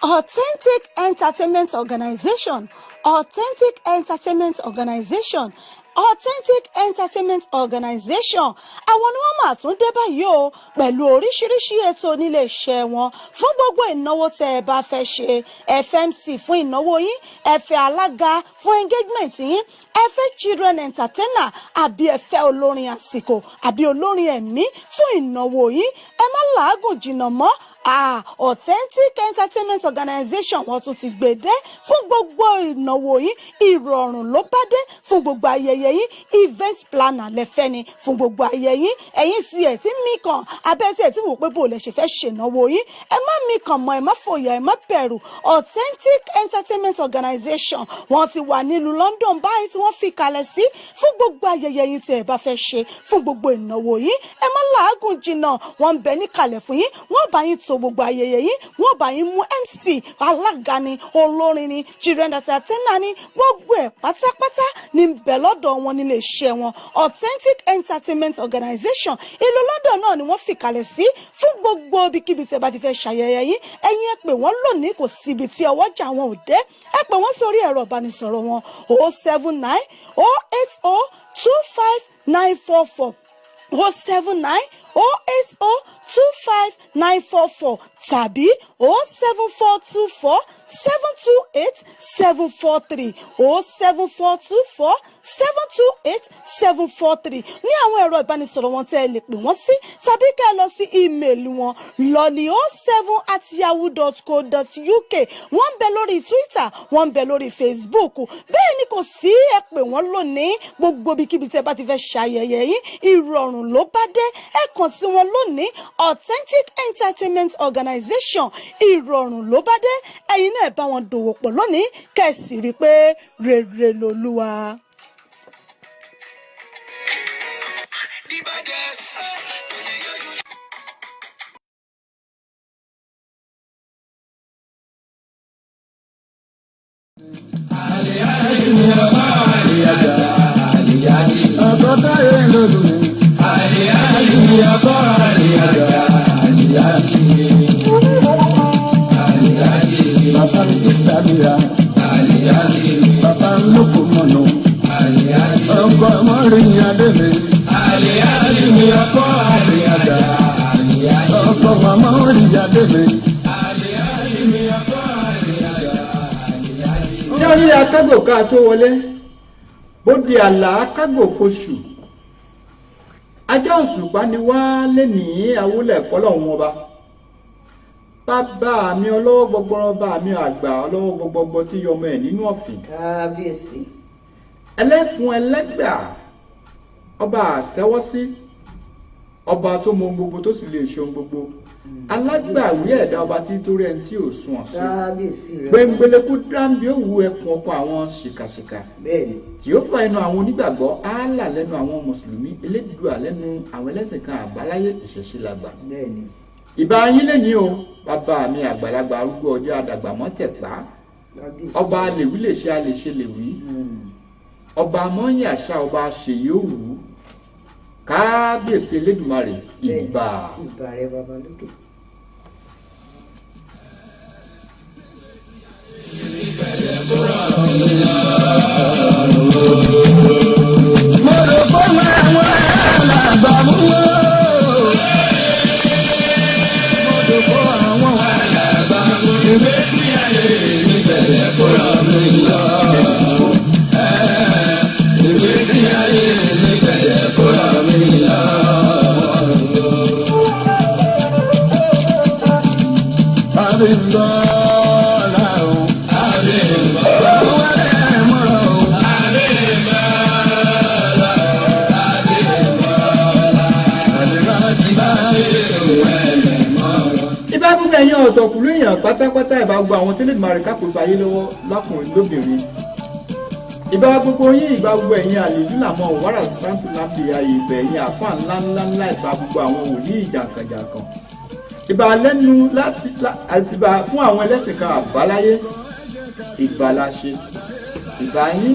Authentic Entertainment Organization, Authentic Entertainment Organization, Authentic Entertainment Organization, àwọn ni wọ́n máa tún dé báyìí o pẹ̀lú oríṣiríṣi ètò nílé iṣẹ́ wọn fún gbogbo ìnáwó tẹ́ ẹ bá fẹ́ ṣe. FMC fún ìnáwó yín, ẹ fẹ́ alága fún engagement yín, ẹ fẹ́ children entertainer, àbí ẹ fẹ́ olórin àsìkò àbí olórin ẹ̀mí fún ìnáwó yín. Ẹ má làágùn jìnnà mọ́. Authentic Entertainment Organization, wọ́n tún ti gbèdé fún gbogbo ìnáwó yín. Ìrọ̀rùn ló bá dé fún gbogbo ayẹyẹ yín. Event planner lẹ́fẹ́ ni fún gbogbo ayẹyẹ yín. Ẹ̀yin tí ẹ̀ tí mí kàn abẹ́ tí ẹ̀ tí wò pé bò lẹ ṣe fẹ́ ṣènáwó yín, ẹ má mí kàn mọ́, ẹ má fòyà, ẹ má bẹ̀rù. Authentic Entertainment Organization, wọ́n ti wà nílùú London báyìí tí wọ́n fi kalẹ̀ sí fún gbogbo ayẹyẹ yín tí ẹ bá fẹ́ ṣe, fún gbogbo ìnáwó yín. Ẹ má làágùn jìnnà, wọ́n ń bẹ níkàlẹ̀ fún yín. Wọ́n bá yín tó gbogbo ayẹyẹ yín, wọ́n bá yín mú MC, alága ni, olórin ni, children entertainer ni, gbogbo ẹ̀ pátápátá ní bẹ̀ lọ́dọ̀ wọn nílé iṣẹ́ wọn. Authentic Entertainment Organization, ìlú London náà ni wọ́n fi kalẹ̀ sí fún gbogbo ibikíbi tí ẹ bá ti fẹ́ ṣayẹyẹ yín. Ẹ̀yin ẹ pè wọ́n lónìí, kò síbi tí ọwọ́jà wọn ò dé. Ẹ pè wọ́n sórí ẹ̀rọ ìbánisọ̀rọ̀ wọn: 079 080 25944, 079 080 25944 tàbí 07424 728 743, 07424 728 743 ní àwọn ẹ̀rọ ìbánisọ̀rọ̀ wọn tẹ́ ẹ lè pè wọ́n sí, tàbí kẹ́ ẹ lọ sí email wọn lọ́ọ̀lì07@yahoo.co.uk. Wọ́n ń bẹ lórí Twitter, wọ́n ń bẹ lórí Facebook. Bẹ́ẹ̀ ni kò sí, ẹ pè wọ́n lónìí. Gbogbo ibikíbi tí ẹ bá ti fẹ́ ṣayẹyẹ yín, ìrọ̀rùn ló bá dé. Ẹ kàn sí wọn lónìí. Authentic Entertainment Organization, ìrọ̀rùn ló bá dé. Ẹ̀yin náà bá wọn dòwò pọ̀ lónìí, kẹ́ ẹ sì rí i pé rere lolúwa. The baddest. Ọkọ táyé lòlù mi. Ọkọ àlìyàjà àlìyàjì. Bàbá mi ìsàlìyà. Bàbá lóko mọ̀nà. Ọkọ mọ́rin adé mi. Ọkọ àlìyàjà. Ọkọ màmá rí adé mi. Ṣé orí akágò ká tó wọlé bó di àlà akágò foṣù ajá òṣùpá ni wá lẹ́nìí awúlẹ̀ fọlọ́hún ọba bàbá mi ọlọ́wọ́ gbọgbọrọ, bá mi àgbà ọlọ́wọ́ gbọgbọgbọ tí yọmọ ẹ̀ nínú ọ̀fìn. Kábíyèsí. Ẹlẹ́fun ẹlẹ́gbà, ọba àtẹ́wọ́sí, ọba tó mọ ohun gbogbo tó sì lè ṣe ohun gbogbo, alágbàwí ẹ̀dá, ọba tí torí ẹni tí ò sún ọ̀sẹ̀. Kábíyèsí rẹ. Gbẹngbẹlẹkú dáńbí òwú ẹkùn ọkọ àwọn ṣìkàṣìkà. Bẹ́ẹ̀ni. Tí ó fa ẹnu àwọn onígbàgbọ́, áálà lẹ́nu àwọn mùsùlùmí, elédùà lẹ́nu àwọn ẹlẹ́sìn kan àbáláyé, ìṣẹ̀ṣe làgbà. Bẹ́ẹ̀ni. Ìbà yín lẹ́ni o, bàbá mi àgbàlagbà arúgbó ọjọ́ àdàgbà mọ́tẹ̀pá. Kábíyèsí. Ọba lèwí lè ṣe, a lè ṣe lèwí, ọba mọ́yìn àṣà, ọba ṣèyí òwú, kábíyèsí elédùmarè. Bẹ́ẹ̀ni. Ìbà. Ìbà rẹ, bàbá lókè. Mo rò pé àwọn alàgbà mú o. Mo rò pé àwọn alàgbà mú. Ìgbésí ayé mi bẹ̀rẹ̀ kó rọ̀ mí lọ. Ìgbésí ayé mi bẹ̀rẹ̀ kó rọ̀ mí lọ. Abímbọ́lá o. Abímbọ́lá. Wọlé mọ́rọ̀ o. Ìbá gbogbo ẹ̀yin ọ̀tọ̀kùlú èèyàn pátápátá, ìbá gbogbo àwọn tí Elédùmarè kákòóso ayé lọ́wọ́ lọ́kùnrin lóbìnrin, ìbá gbogbo yín, ìbá gbogbo ẹ̀yin àlejò làmọ́ wàrà sáńtù láti ayé ìbẹ̀, ẹ̀yin àfáà ńlá ńlá ńlá, ìbá gbogbo àwọn wòlíì jàǹkànjàǹkàn, ìbá lẹ́nu láti ìbá fún àwọn ẹlẹ́sìn kan àbáláyé, ìbá la ṣe, ìbá yín,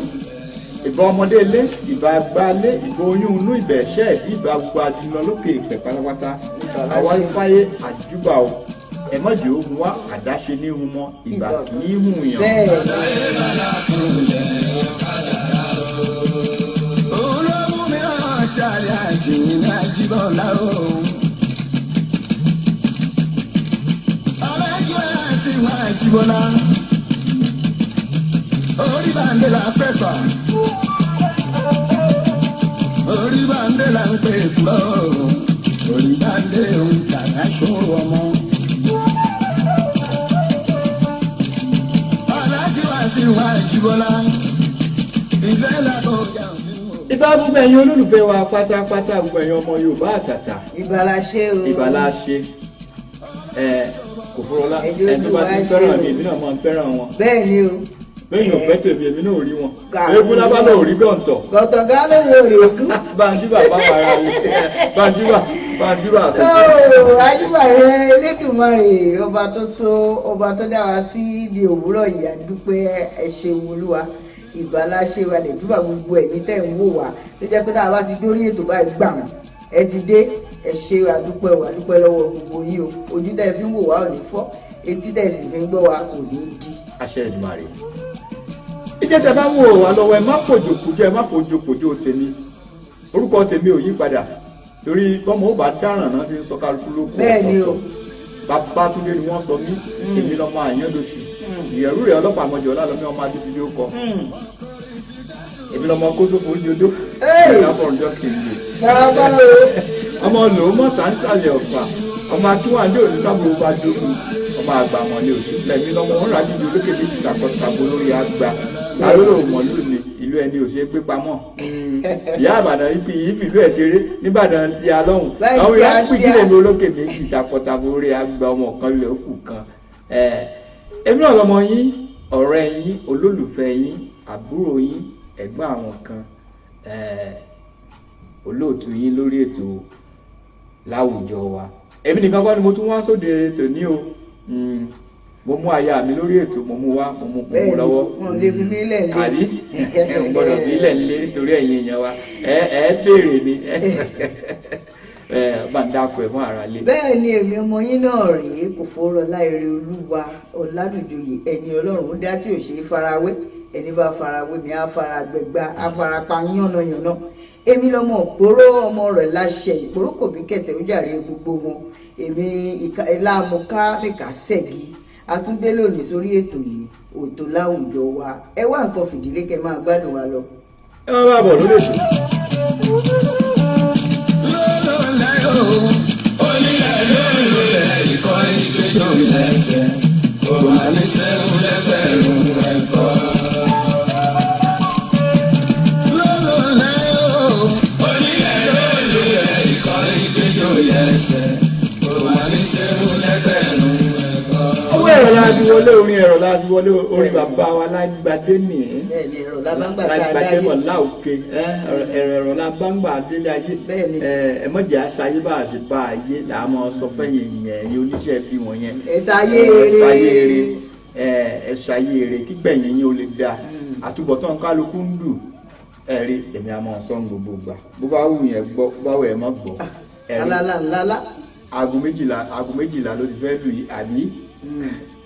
ìbá ọmọdé ilé, ìbá àgbà ilé, ìbá oyún inú, ìbá ẹ̀ṣẹ́ ìbí, ìbá gbogbo adúlọ lókè ìpẹ̀ pátápátá. Ìbà la àwa ṣe. Ifáyé àjúbà o. Ẹ má jẹ́ ó hun wá, àdáṣe ní hun mọ́, ìgbà kì í hun yàn. Bẹ́ẹ̀ Òun ló mú mi rántí àlẹ́ àti ìrìn àjíbọ̀lá o. Alájọ àti ìwà àjíbọ̀lá. Orí bàǹdé la pẹ̀fà. Orí bàǹdé la ń pè kúrọ̀. Orí bàǹdé ń tàgá ṣòro ọmọ. Alájọ àti ìwà àjíbọ̀lá. Ìfẹ́ làkọjá òfin wò. Ìbá gbogbo ẹ̀yin olólùfẹ́ wa pátápátá, gbogbo ẹ̀yin ọmọ Yorùbá àtàtà, ìbàlá ṣe o. ìbàlá ṣe ẹ kò fúrọ́lá. Ẹjọ́ ẹni tó bá ti Olúwa fẹ́ràn ṣe mi, o. èmi náà máa ń fẹ́ràn wọn. Bẹ́ẹ̀ ni o. Lẹ́yìn òfẹ́ tèmi, èmi náà ò rí wọn. Kà- Eégún lábálẹ̀ ò rí gọ̀ǹtọ̀. Gọ̀tọ̀gá ló wo rè kú. Bàǹdíbà bá wàrà rè, bàǹdíbà, bàǹdíbà. Tó ajúbà rẹ Elédùmarè, ọba tó tó, ọba tó dá wa sí di òwúrọ̀ yìí, a dúpẹ́, ẹ ṣeun Olúwa. Ìbàlá ṣe wa lè dúpà gbogbo ẹ̀yin tẹ́ ń wò wá tó jẹ́ pé tá a bá ti dórí ètò báyìí gbà wọ́n ẹ ti dé. Ẹ ṣe, àdúpẹ́ o, àdúpẹ́ lọ́wọ́ gbogbo yín o. Ojú tẹ́ ẹ fi ń wò wá ò ní fọ́, etí tẹ́ ẹ sì fi ń gbọ́ wá kò ní di. Àṣẹ Èdùmàrè. Ìjẹ́ tẹ bá ń wò wá lọ́wọ́, ẹ má fòjò kójó, ẹ má fòjò kójó tèmi. Orúkọ tèmi ò yí padà torí bọ́mọ ó bá dáràn náà ṣe ń sọ kálukú ló kú Bẹ́ẹ̀ ni o. ọ̀tọ̀ọ̀tọ̀. Babátúndé ni wọ́n sọ mí, èmi lọ́mọ Àyàndóṣù. Ìyẹ̀rú rẹ̀ ọlọ́pàá àmọ́jọ́ ọlálọ́mí ọmọ Adésídé ó kọ. Èmi lọ́mọ Kósófò ní odó. Hey! Ìyá kìlì. Bàbá o. Ọmọ lòún mọ̀ sáńsàlẹ̀ ọ̀fà. Ọmọ akínwáńdé òní sábò bá dógún. Ọmọ àgbàmọ̀ ni òṣù. Lẹ̀mí lọ́mọ òun rà jíjí olókè méjì takọtabo lórí àgbà. Lálóró mọ̀lú ni ìlú ẹni ò ṣe é gbé pamọ́. Ìyá Àbàdàn ibi yìí fìlú ẹ̀ ṣeré níbàdàn ti alọ́hùn. Báyìí Àwọn tí ìyá a pìjì tí a- lèmi olókè méjì takọtabo lórí àgbà, ọmọ kan lè kù kan. Èmi náà lọmọ yín, ọ̀rẹ́ yín, olólùfẹ́ yín, àbúrò yín, ẹ̀gbọ́n àwọn kan, olóòtú yín lórí ètò láwùjọ wa. Èmi nìkan kọ́ ni mo tún wá sóde tòní o. Mo mú aya mi lórí ètò, mo mú wá, mo mú mo mú Bẹ́ẹ̀ni, lọ́wọ́. wọn ò lè fi mí lẹ̀ lé. Àbí ẹ ò gbọ́dọ̀ fi lẹ̀ lé nítorí ẹ̀yin èèyàn wa, ẹ béèrè ni ẹ bá ń dáko ẹ fún ara lé. Bẹ́ẹ̀ ni, èmi ọmọ yín náà rèé, kò fọ́rọ̀ láìre Olúwa Ọ̀làdùnjoyè, ẹni Ọlọ́run dá tí ò ṣe é farawé. Ẹni bá farawé mi á fara gbẹgbá, á fara pa yánnayànna. Èmi lọmọ òpóró, ọmọ rẹ̀ láṣẹ ìpóró kò bí kẹ̀tẹ̀ ó jàre gbogbo wọn. Èmi ìlàmúká mìkà ṣẹ́gi àtúndé lónìí sórí ètò yìí, òtò láwùjọ wa. Ẹ wá nǹkan fìdílé kẹ máa gbádùn wa lọ. Ẹ má bàa bọ̀ lórí ètò. Onílẹ̀ lóòlẹ̀ ikọ̀ ìgbẹ́jọ́ lẹ́sẹ̀, kò wá ní sẹ́wọ̀n lẹ́gbẹ̀rún ẹ̀kọ́. Lólólẹ́ o, onílẹ̀ lóòlẹ̀ ikọ̀ ìgbẹ́jọ́ lẹ́sẹ̀, kò wá ní sẹ́wọ̀n lẹ́gbẹ̀rún ẹ̀kọ́. Owó ẹ̀rọ la fi wọlé orin, ẹ̀rọ la fi wọlé orin bàbá wa Lágbàdé nìyẹn. Bẹ́ẹ̀ ni, ẹ̀rọ la bá ń gbà tá a Lágbàdé dáyé. mọ̀ láòkè ẹ̀rọ ẹ̀rọ la bá ń gbà délé ayé. Bẹ́ẹ̀ ni. Ẹ mọ̀jẹ̀ aṣayé bá a ṣe bá a yé là á mọ̀ sọ fẹ́yìn yẹn, ẹ̀yin oníṣẹ́ bí wọ̀n yẹn. Ẹ ṣayé Ẹ ṣayé eré. eré, ẹ ṣayé eré kígbẹ̀yìn yín ó lè dáa. Àtúbọ̀tán kálukú ń dù ẹ̀rí èmi àmọ́ sọ ń gbogbo gbà, bó bá wù yẹn gbọ́, bó bá wù ẹ̀ mọ́ gbọ́. Ẹ̀rí Alálà ńlálá. Aago 12, aago 12 ló ti fẹ́ lù yìí, àbí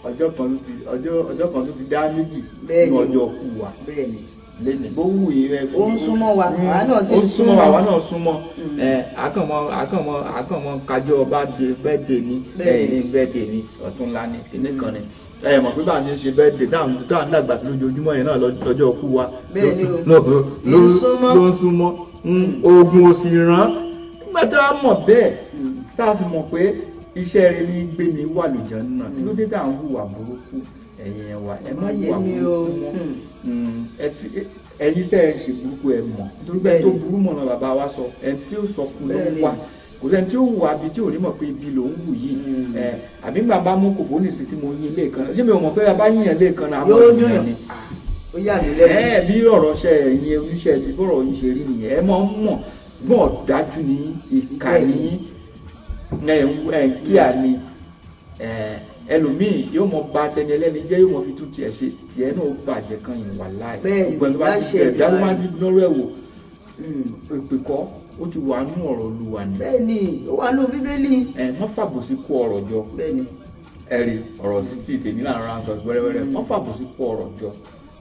ọjọ́ kan tó ti ọjọ́ kan tó ti dá méjì Bẹ́ẹ̀ni. ní ọjọ́ kú wa Bẹ́ẹ̀ ni. lẹ́nu bó wù yín rẹ. Ó ń súnmọ́ wa, àwa náà sì ó ń ń súnmọ́ wa, súnmọ́. àwa náà súnmọ́. Mm. Ẹ àkànmọ́ kájọ bá de bẹ́ẹ̀dẹ̀ ni. Bẹ́ẹ̀ni. Ẹ̀yìn bẹ́ẹ̀dẹ̀ ni ọ̀túnla ni kìnní kan ni. Ẹ mọ̀ pé bá a ṣe ń ṣe bẹ́ẹ̀dẹ̀ táwọn dàgbà sí lójoojúmọ́ yẹn náà lọ́jọ́ kú wa Bẹ́ẹ̀ni o. ló Ń súnmọ́. ló ń súnmọ́. Oògùn ò sì rán nígbà tá a mọ̀ bẹ́ẹ̀, tá a sì mọ̀ pé iṣẹ́ rẹ ní gbé ní wà lójọ́ náà, kí ló dé tá à ń hùwà burúkú? Ẹ̀yin ẹ̀ wà, ẹ má Ayé hùwà ni o. burúkú mọ́. Ẹ̀yin tẹ́ ẹ ṣe burúkú, ẹ mọ̀ nítorí pé tó burú mọ̀ náà bàbá wa sọ, ẹni tí ó sọ fún ló ń Bẹ́ẹ̀ni. wá. Kò sẹ́ni tí ó hùwà bí tí ò ní mọ̀ pé ibi ló ń hù yìí. Ẹ àbí ńgbà bá mú kòkó nìsín tí mo yín lẹ́ẹ̀kan náà, ṣé mi ò mọ̀ pé a bá yíyan lẹ́ẹ̀kan náà, àmọ́ Yóò yíyan yàn. ni. Ó yà mí lẹ́nu. Ẹ bí ọ̀rọ̀ ṣe ẹ̀yin oníṣẹ́ ibi bọ́rọ̀ yín ṣe rí nìyẹn, ẹ mọ̀ ń mọ̀, ṣùgbọ́n ọ̀dájú ni, ìkà ni, ẹ ń kíá ni. Ẹlòmíì yóò mọ ba tẹni ẹlẹ́ni jẹ́, yóò mọ fi tún tiẹ̀ ṣe, tiẹ̀ náà ó bàjẹ́ kan yìí wà láì. Bẹ́ẹ̀ni, gbogbo ẹni tó bá ti láṣẹ bẹ̀rẹ̀ dájú máa Èdùmàrè. ti nọ́rọ̀ ẹ̀ wò, èpè kọ́, ó ti wà nú ọ̀rọ̀ Olúwa ni. Bẹ́ẹ̀ ni, ó wà nù Bíbélì. Ẹ mọ́ fàbòsí kó ọ̀rọ̀ jọ. Bẹ́ẹ̀ ni. Ẹ̀rí ọ̀rọ̀ títí tèmi là ń ra sọ wẹ́rẹ́wẹ́rẹ́. Wọ́n fàbòsí kó ọ̀rọ̀ jọ,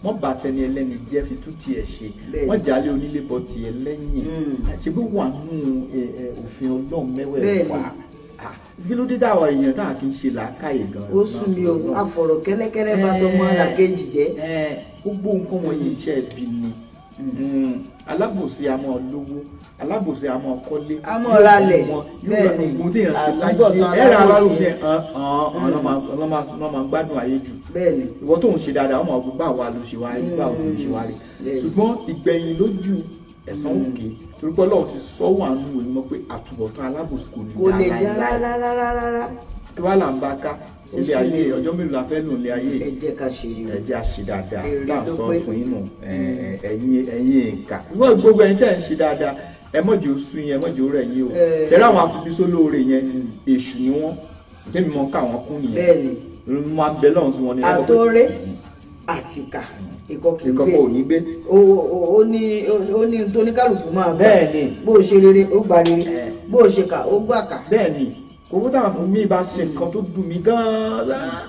wọ́n bà tẹni ẹlẹ́ni jẹ́ fi tún tiẹ̀ ṣe, wọ́n jalè onílé bọ́ tiẹ̀ lẹ́yìn. Àti bí wà nù òfin Ọlọ́run mẹ́wẹ̀ẹ̀wá. Kí ló dé táwọn èèyàn tá a kì í ṣe làákàyè gan? Ó sún mi o, àfọ̀rọ̀ kẹ́lẹ́kẹ́lẹ́ bá tọmọ làkejì jẹ́. Gbogbo nǹkan wọ̀nyí iṣẹ́ ibi ni. Alábòsí a máa lówó, alábòsí a máa kọ́lé, a máa ralẹ̀. Bẹ́ẹ̀ ni gbogbo téèyàn ṣe láyé ẹ̀rọ alábòsí ọ̀nà máa gbádùn ayé jù. Bẹ́ẹ̀ ni. Ìwọ tó ń ṣe dáadáa, ọmọ ọgbọ́n bá wa ló ṣe wá rí, báwo ló ṣe wá rí. Ṣùgbọ́n ìgbẹ̀yìn lójú ẹ̀san òkè, torí pé Ọlọ́run ti sọ wà nù ìwé mímọ́ pé àtúbọ̀tán alábòsí kò ní kò lè dá dá láéláé. Rárá rárá. Kí wàá là ń bá ká ilé ayé? Ọjọ́ mélòó la fẹ́ lò nílé ayé? Ẹ jẹ́ ká ṣe rere. Ẹ jẹ́ á ṣe dáadáa. Èrè tá à ń ló sọ pé. Fún yín nù, ẹ̀yin ìkà, wọ́n gbogbo ẹ̀yin tẹ́ ń ṣe dáadáa, ẹ má jẹ́ ó sú yín, ẹ má jẹ́ ó rẹ̀ yín o. Ṣẹlẹ̀ àwọn afibisólóore yẹn, èṣù ni wọ́n. Tẹ́mi mọ́ ká àwọn kún nìyẹn. Bẹ́ẹ̀ ni. Mo máa ń bẹ lọ́run sí wọn ní Àtọ̀rẹ́ àtìkà, ìkọkì ìkọ̀kọ̀ ò ní gbé. Ó ní tóníkàlùkù máa gbà. Bẹ́ẹ̀ ni. Bó o ṣe rere, ó gba rere. Bó o ṣe kà, ó gbà kà. Bẹ́ẹ̀ ni. Kò fún táwọn fún mi bá ṣe nǹkan tó dùn mí gan-an,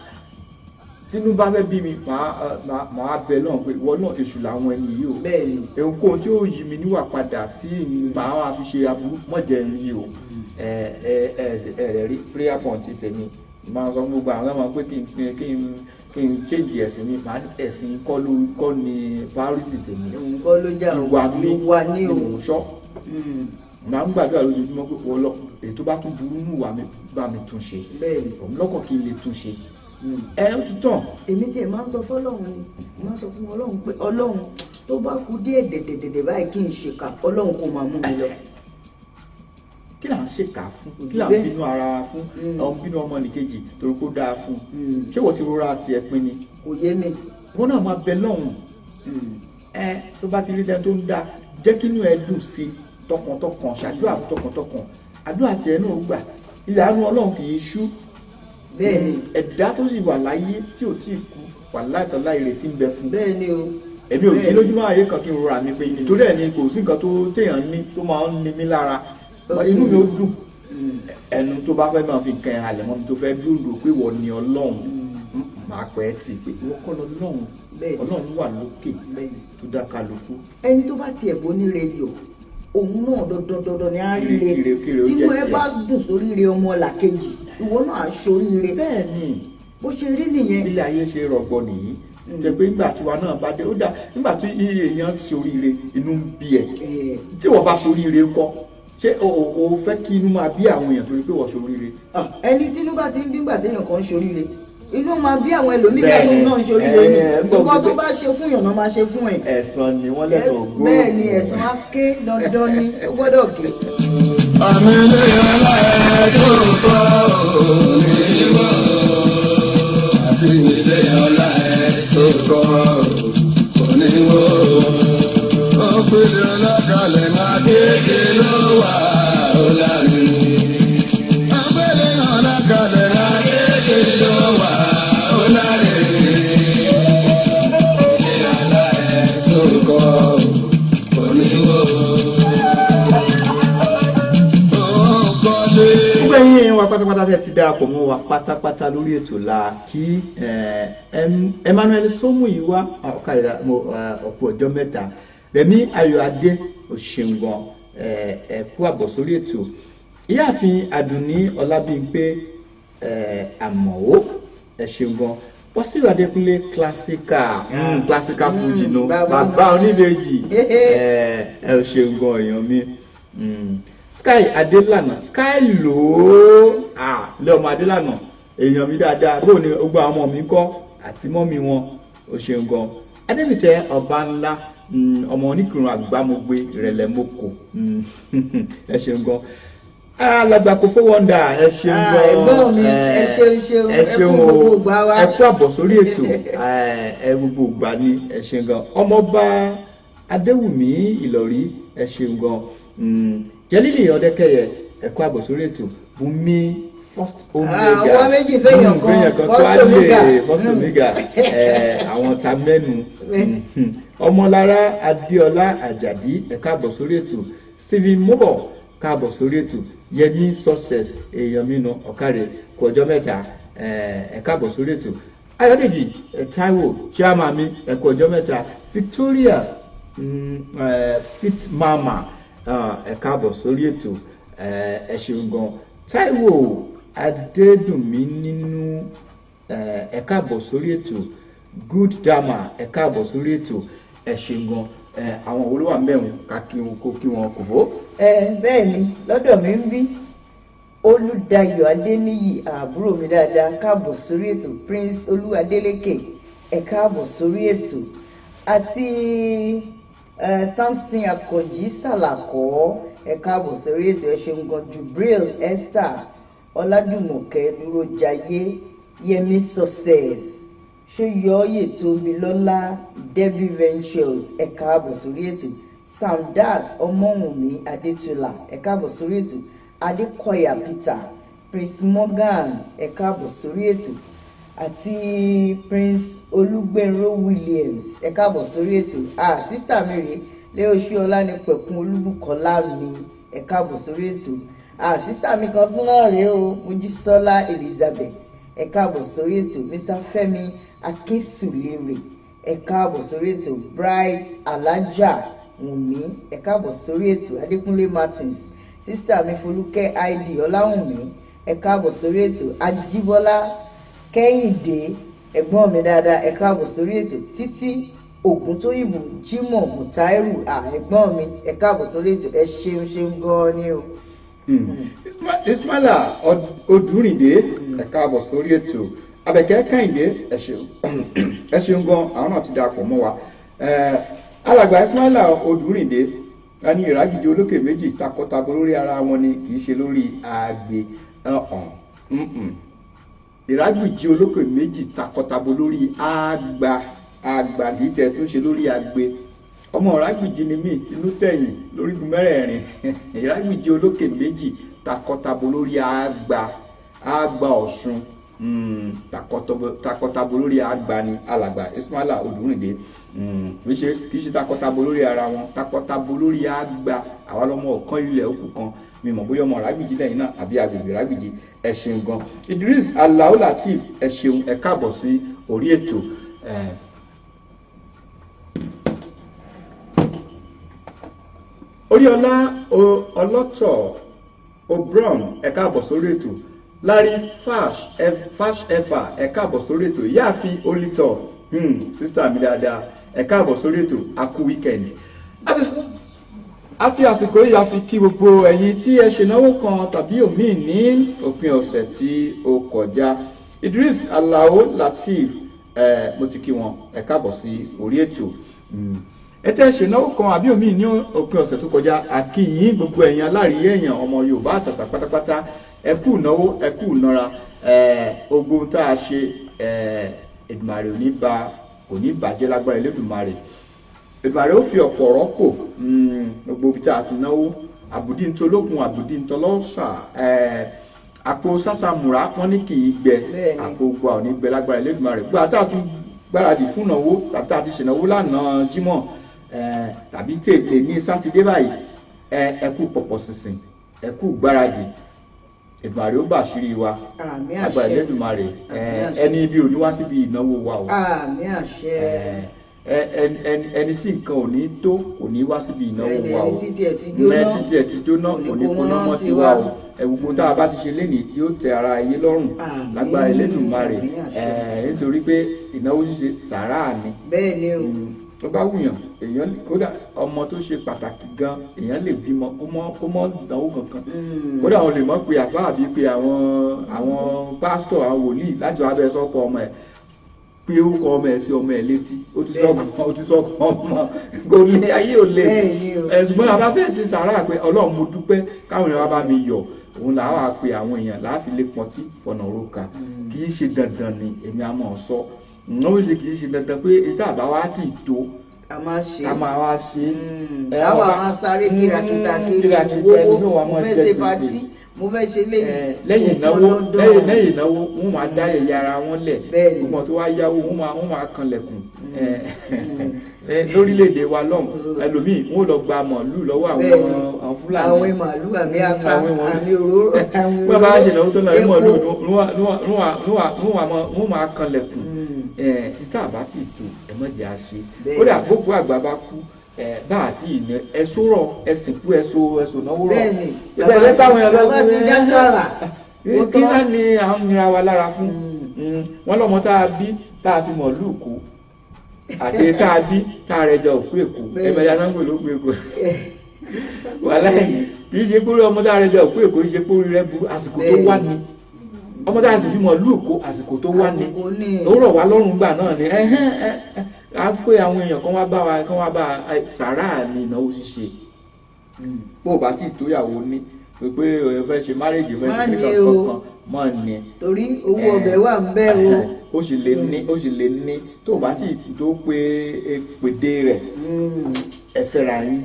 tínú bá fẹ́ bí mi, màá bẹ lọ́run pé ìwọ náà, èṣù làwọn ẹni yìí o. Bẹ́ẹ̀ ni. Ohunkóhun tí ó yí mi níwà padà tí màá wá fi ṣe aburú, mọ̀jẹ̀ ń yí o. Ẹ ẹ ẹ ẹ rí prayer point tèmi, máa sọ fún gbogbo àwọn ọmọ pé kí n change ẹ̀sìn mi, màá ní ẹ̀sìn kọ́ ló kọ́ ni priority tèmi. Òun kọ́ ló jà o. Ìwà mi Ìwà ní o. ni mò ń ṣọ́. Màá ń gbàdúrà lójoojúmọ́ pé wọ́n lọ èyí tó bá tún burú nù wà mí, bá mi tún ṣe. Bẹ́ẹ̀ ni. Òun lọ́kàn kí n lè tún ṣe. Ẹ ó ti tàn. Èmi tiẹ̀ máa ń sọ fọlọ́run ni, máa ń sọ fún Ọlọ́run pé Ọlọ́run, tó bá kú díẹ̀ dẹ̀dẹ̀dẹ̀dẹ̀ báyìí kí n ṣèkà, Ọlọ́run kò máa mú mi lọ. Kí là ń ṣèkà fún? Kí là ń bínú ara wa fún? Ọ̀n bínú ọmọnìkejì torí kó dáa fún. Ṣé wọ́n ti rọra tiẹ̀ pin ni? Kò yé mi. Wọn náà máa bẹ lọ́hùn. Ẹ tó bá ti rí tẹni tó ń dá, jẹ́ kí inú ẹ dùn sí tọkàntọkàn, ṣàdúrà fún tọkàntọkàn, àdúrà tiẹ̀ náà gbà. Ilẹ̀ àánú Ọlọ́run kì í ṣú. Bẹ́ẹ̀ ni. Ẹ̀dá tó sì wà láyé tí ò tí ì kú, wà láìtàlá, ìrètí ń bẹ fún. Bẹ́ẹ̀ ni o. Èmi ò jí lójúmọ́ ayé kan kí n rọra mi pé nítorí ẹ̀ ni kò sí nǹkan tó téèyàn ní tó máa ń ní mí lára, inú mi ó dùn. Ẹnu tó bá fẹ́ máa fi nǹkan ẹ̀ halẹ̀ mọ́ mi, tó fẹ́ lòlò pé wọ́n ni Ọlọ́run, máa pẹ́ tì pé ìwọ kọ́ lọ lọ́run. Ọlọ́run wà lókè tó dá kálukú. Ẹni tó bá tiẹ̀ bó níre yọ, òun náà dandan dandan ni á ríre. Ire kiri ó Tínú jẹ́ ẹ tiẹ̀. bá dùn sóríire ọmọ làkejì, ìwọ náà á ṣoríire. Bẹ́ẹ̀ ni. Bó ṣe rí nìyẹn. Ilé ayé ṣe rọgbọ nìyí, jẹ́ pé nígbà tí wa náà bá dé, ó dà nígbà tí iye èèyàn ṣoríire, inú ń bí ẹ. Tí wọ́n bá ṣoríire ńkọ́? Ṣé o fẹ́ kí inú máa bí àwọn èèyàn torí pé wọ́n ṣoríire? Ẹni tínú bá ti ń bí ńgbà téèyàn kan ń ṣoríire, inú máa bí àwọn ẹlòmíì Bẹ́ẹ̀ni. tó náà ń ṣoríire ni. Ń bọ̀ Nǹkan tó wípé bá ṣe fún yàn náà máa ṣe fún ẹ. Ẹ̀san ni wọ́n lẹ́san ògbó. Bẹ́ẹ̀ ni, ẹ̀san á ké, dandan ni, ó gbọ́dọ̀ ké. Àmì ilé ọlá ẹ̀ tó kọ́ òní wọ́. Àti ilé ọlá ẹ̀ tó kọ́ òní wọ́. Ó pèlè ọlọ́kàlẹ̀ máa kéèké ló wà ó lárin. Ó pèlè ọlọ́kàlẹ̀ máa kéèké ló wà ó lárin. Ilé ọlá ẹ̀ tó kọ́ òní wọ́. Ó kọ́lé. Gbogbo ẹ̀yin èèyàn wa pátápátá tẹ́ ti darapọ̀ mọ́ wa pátápátá lórí ètò la kí Emmanuel Somuyiwa ọ̀kadà ọ̀pọ̀ ọjọ́ mẹ́ta, Rẹ̀mí Ayọ̀adé Òṣèǹgàn, ẹ kú àbọ̀ sórí ètò. Ìyáàfin Àdùnní Ọlábímpé Àmọ̀ó, ẹ ṣeun gan. Wàsíù Adékúnlé classical, classical fuji no bàbá. Bàbá oníbejì, ẹ ṣeun gan, èèyàn mi. Sky Adélànà, Sky lòó ah lé ọmọ Adélànà, èèyàn mi dáadáa. Bóò ni gbogbo àwọn ọmọ mi ń kọ́ àti mọ́mí wọn? Ó ṣeun gan. Adébìtẹ́ ọba ńlá, ọmọ oníkìrun àgbàmọ̀gbé ìrẹ̀lẹ̀ mọ́kò, ẹ ṣeun gan. Alàgbà kò fowó wọ́ndà, ẹ ṣeun gan. Ẹ̀gbọ́n mi, ẹ ṣeun ṣeun, ẹ ẹ kú ṣeun o. gbogbo ìgbà wa. Ẹ kú àbọ̀ sórí ètò. Ẹ gbogbo ìgbà ni, ẹ ṣeun gan. Ọmọọba Adéwùmí Ìlọrí, ẹ ṣeun gan. Jẹlílì Ọdẹkẹyẹ, ẹ kú àbọ̀ sórí ètò. Bùnmi First Omega. Ọwọ́ méjì fẹ́yàn kan, fẹ́yàn kan First tó á lè Omega. First Omega, àwọn ta mẹ́nu. Ọmọlára Adéọlá Àjàdí, ẹ káàbọ̀ sórí ètò. Stephen Mobo, káàbọ̀ sórí ètò. Yẹmi Success, èèyàn mi nu ọ̀kàrẹ̀, kú ọjọ́ mẹ́ta. Ẹ káàbọ̀ sórí ètò. Ayọ̀dèjì Táíwò chairman mi, ẹ kú ọjọ́ mẹ́ta. Victoria Fit Mama, ẹ káàbọ̀ sórí ètò, ẹ ṣeun gan. Táíwò Adédùnmí nínú, ẹ káàbọ̀ sórí ètò. Good Dama, ẹ káàbọ̀ sórí ètò, ẹ ṣeun gan. Àwọn olówó mẹ́rin ká kí wọn, kó kí wọn kò fó. Ẹ bẹ́ẹ̀ ni, lọ́dọ̀ mi ń bí Olùdayọ̀ Adéníyì, àbúrò mi dáadáa, káàbọ̀ sórí ètò. Prince Olúwadélékè, ẹ káàbọ̀ sórí ètò, àti Samson Akànjí Sàlàkọ́, ẹ káàbọ̀ sórí ètò, ẹ ṣeun gan. Jubril Esther Ọládùmọ̀kẹ́ Dúrójayé, Yẹmi Success Ṣóyọ̀ọ́yè Tóbilọ́lá, Debbie Ventures, ẹ káàbọ̀ sórí ètò. Samdat Ọmọ́wùnmí Adétúlà, ẹ káàbọ̀ sórí ètò. Adékọ̀yà Peter, Prince Morgan, ẹ káàbọ̀ sórí ètò, àti Prince Olúgbẹ̀nró Williams, ẹ káàbọ̀ sórí ètò. Ah, sísítà mi rèé Léoṣù Ọlánipẹ̀kun Olúbùkọ́lá mi, ẹ káàbọ̀ sórí ètò. Ah, sísítà mi kan tún náà rèé o, Mojísọ́lá Elizabeth, ẹ káàbọ̀ sórí ètò. Mr Fẹ́mi Akínsùlérè, ẹ káàbọ̀ sórí ètò. Bright Alájà Wùnmí, ẹ káàbọ̀ sórí ètò. Adékúnlé Martins, sísítà mi Folúkẹ́ id Ọláwùnmí, ẹ káàbọ̀ sórí ètò. Ajíbọ́lá Kẹ́hìndé, ẹ̀gbọ́n mi dáadáa, ẹ káàbọ̀ sórí ètò. Títí Ògúntóyìnbó Jimoh Mutairu, ẹ̀gbọ́n mi, ẹ káàbọ̀ sórí ètò, ẹ ṣeun ṣeun gan-an ni o. Ismaila Odúrìndé, ẹ káàbọ̀ sórí ètò. Abẹ̀kẹ́ Kẹ́hìndé, ẹ ṣeun, ẹ ṣeun gan, àwọn náà ti darapọ̀ mọ́ wa. Alàgbà Ismaila Odúrìndé a ní ìrágbìjì olókè méjì takọtabo lórí ara wọn ni, kì í ṣe lórí àgbè ọ̀hún. Ìrágbìjì olókè méjì takọtabo lórí àgbà, àgbà kì í tẹ̀ tún ṣe lórí àgbè. Ọmọ ìrágbìjì ni mí, tinú tẹ̀yìn lórígun mẹ́rẹ̀ẹ̀rin. Ìrágbìjì olókè méjì takọtabo lórí àgbà, àgbà Ọ̀ṣun, takọtabo lórí àgbà ni alàgbà Ismaila Odúrìndé. Kì í ṣe takọtabo lórí ara wọn, takọtabo lórí àgbà. Àwa lọmọ ọ̀kan ilẹ̀ òkú kan, mi mọ̀ bóyá ọmọ Ìrágbìjí lẹ́yìn náà àbí agbègbè Ìrágbìjí. Ẹ ṣeun gan. Idris Alao Lateef, ẹ ṣeun, ẹ káàbọ̀ sí orí ètò. Oríọlá Ọlọ́tọ̀ O'Brown, ẹ káàbọ̀ sórí ètò. Larry Fash Efa, ẹ káàbọ̀ sórí ètò. Ìyáàfin Olítọ̀, sísítà mi dáadáa, ẹ káàbọ̀ sórí ètò, a kú weekend. A fi àsìkò yìí a fi kí gbogbo ẹ̀yin tí ẹ ṣènáwó kan tàbí òmíì ní òpin ọ̀sẹ̀ tí ó kọjá. Idris Alao Lateef, mo ti kí wọn, ẹ káàbọ̀ sí orí ètò. Ẹ tẹ́ ṣènáwó kan àbí òmíì ní òpin ọ̀sẹ̀ tó kọjá, a kí yín gbogbo ẹ̀yin aláríyé èèyàn ọmọ Yorùbá àtàtà pátápátá, ẹ kú ìnáwó, ẹ kú ìnara. Ogun tá a ṣe, Èdùmàrè ò ní ba, kò ní bàjẹ́ lágbára Elédùmarè. Èdùmàrè ó fi ọ̀pọ̀ rọ́pò gbogbo ibi tá a ti náwó. Àbùdí ntolókun, àbùdí ntọlọ́sà, àpò sásàmùrà wọn ní kì í gbẹ, àpò gba ò ní gbẹ lágbára Elédùmarè. Gbogbo àti àtún gbáradì fún ìnáwó tàbí tá a ti ṣènáwó lánàá Jímọ̀ tàbí tèlè ní Sátidé báyìí, ẹ kú pọ̀pọ̀ ṣìnṣìn, ẹ kú gbáradì. Èdùmàrè ó bàṣírí wa lágbára Elédùmarè. Ẹni ibi ò ní wá síbi ìnáwó wa o. Àmín àṣẹ. Ẹni tí nǹkan ò ní tó kò ní wá síbi ìnáwó wa o. Ẹni títí ẹ̀ ti jóná kò ní kóná mọ́ tiwa o. Gbogbo tá a bá ti ṣe lénìí yóò tẹ ara ayé lọ́rùn lágbára Elédùmarè. Nítorí pé ìnáwó ṣíṣe sàárà ni. Bẹ́ẹ̀ ni o. Tó bá wùyàn èèyàn, kódà ọmọ tó ṣe pàtàkì gan, èèyàn lè bímọ kó mọ́ ìdánwò kankan. Kódà wọn lè mọ̀ pé àbá àbí pé àwọn pásítọ̀, àwọn wòlíì láti wá bẹ sọ́kọ ọmọ ẹ̀, pé ó kọ ọmọ ẹ̀ sí ọmọ ẹ̀ létí, ó ti sọ́kọ ọmọ, kò lè, ayé ò lè. Ṣùgbọ́n àbá fẹ́ ṣe sàárà pé Ọlọ́run mo dúpẹ́ káwọn èèyàn bá mi yọ̀, òun làá wà pé àwọn èèyàn láàfin lè pọntí fọ̀nà òrùka. Kì í ṣe dandan ni èmi á mọ̀ sọ, ó ṣe kì í ṣe dandan pé ìta àbá wa ti tó a máa ṣe, a máa wá ṣe. Àwa máa sáré kírakíta kiri owó, mo fẹ́ ṣe patí, Mo fẹ́ ṣe léyìí. Lẹ́yìn Kò ìnáwó, pọn dandan. lẹ́yìn ìnáwó, wọ́n máa dá ẹ̀yà ara wọn lẹ̀. Bẹ́ẹ̀ni. Gbogbo àwọn tó wá yáwó, wọ́n máa kanlẹ̀kùn. Lórílẹ̀‐èdè wa lọ́hùn, ẹlòmíì, wọ́n lọ gba màálù lọ́wọ́ àwọn àwọn Fúlàní. Àwọn màálù, àmì ata, Àwọn màálù. àmì òróró, àwọn Wọ́n bá ṣe ìnáwó tó náà, epo. màálù wọ́n máa kanlẹ̀kùn. Níta bá ti tó, ẹ mọ̀ jẹ́ àṣe. Kódà gbogbo àgbà bá kú, bá àti ìná ẹ̀sùn rọ̀, ẹ̀sìnkú, ẹ̀sùn náwó rọ̀. Bẹ́ẹ̀ni. Ìbẹ̀rẹ̀ táwọn ẹ̀rọ Bàbá ti dákàrà. Ó kí tán. náà ni à ń nira wa lára fún? Wọ́n lọ́mọ tá a bí tá a fi màálù kú àti tá a bí tá a rẹjọ òkú èkó, ẹ̀mẹ̀yà náà ń pè lókù èkó. Wàhálà, kì í ṣe pé ọmọ tá a rẹjọ òkú èkó, kì í ṣe pé orí rẹ burú. Àsìkò tó wà ní ọmọ tá a sì fi màálù kó, àsìkò tó wà ní Àsìkò ní. ó rọ̀ wá lọ́rùn gbà náà ni. Ẹ̀hẹ́n, à ń pé àwọn èèyàn kan wá bá wa, kan wá bá a sàrà ní ìnáwó ṣíṣe. Bó o bá tí ì tóyàwó ní pé o fẹ́ ṣe marriage, fẹ́ ṣe Má ní kíkan o. kankan mọ́ ni. Torí owó ọbẹ̀ wà ń bẹ́ o. Ó sì lè ní, ó sì lè ní tó o bá sì tó pé pèdè rẹ̀, ẹ fẹ́ra yín.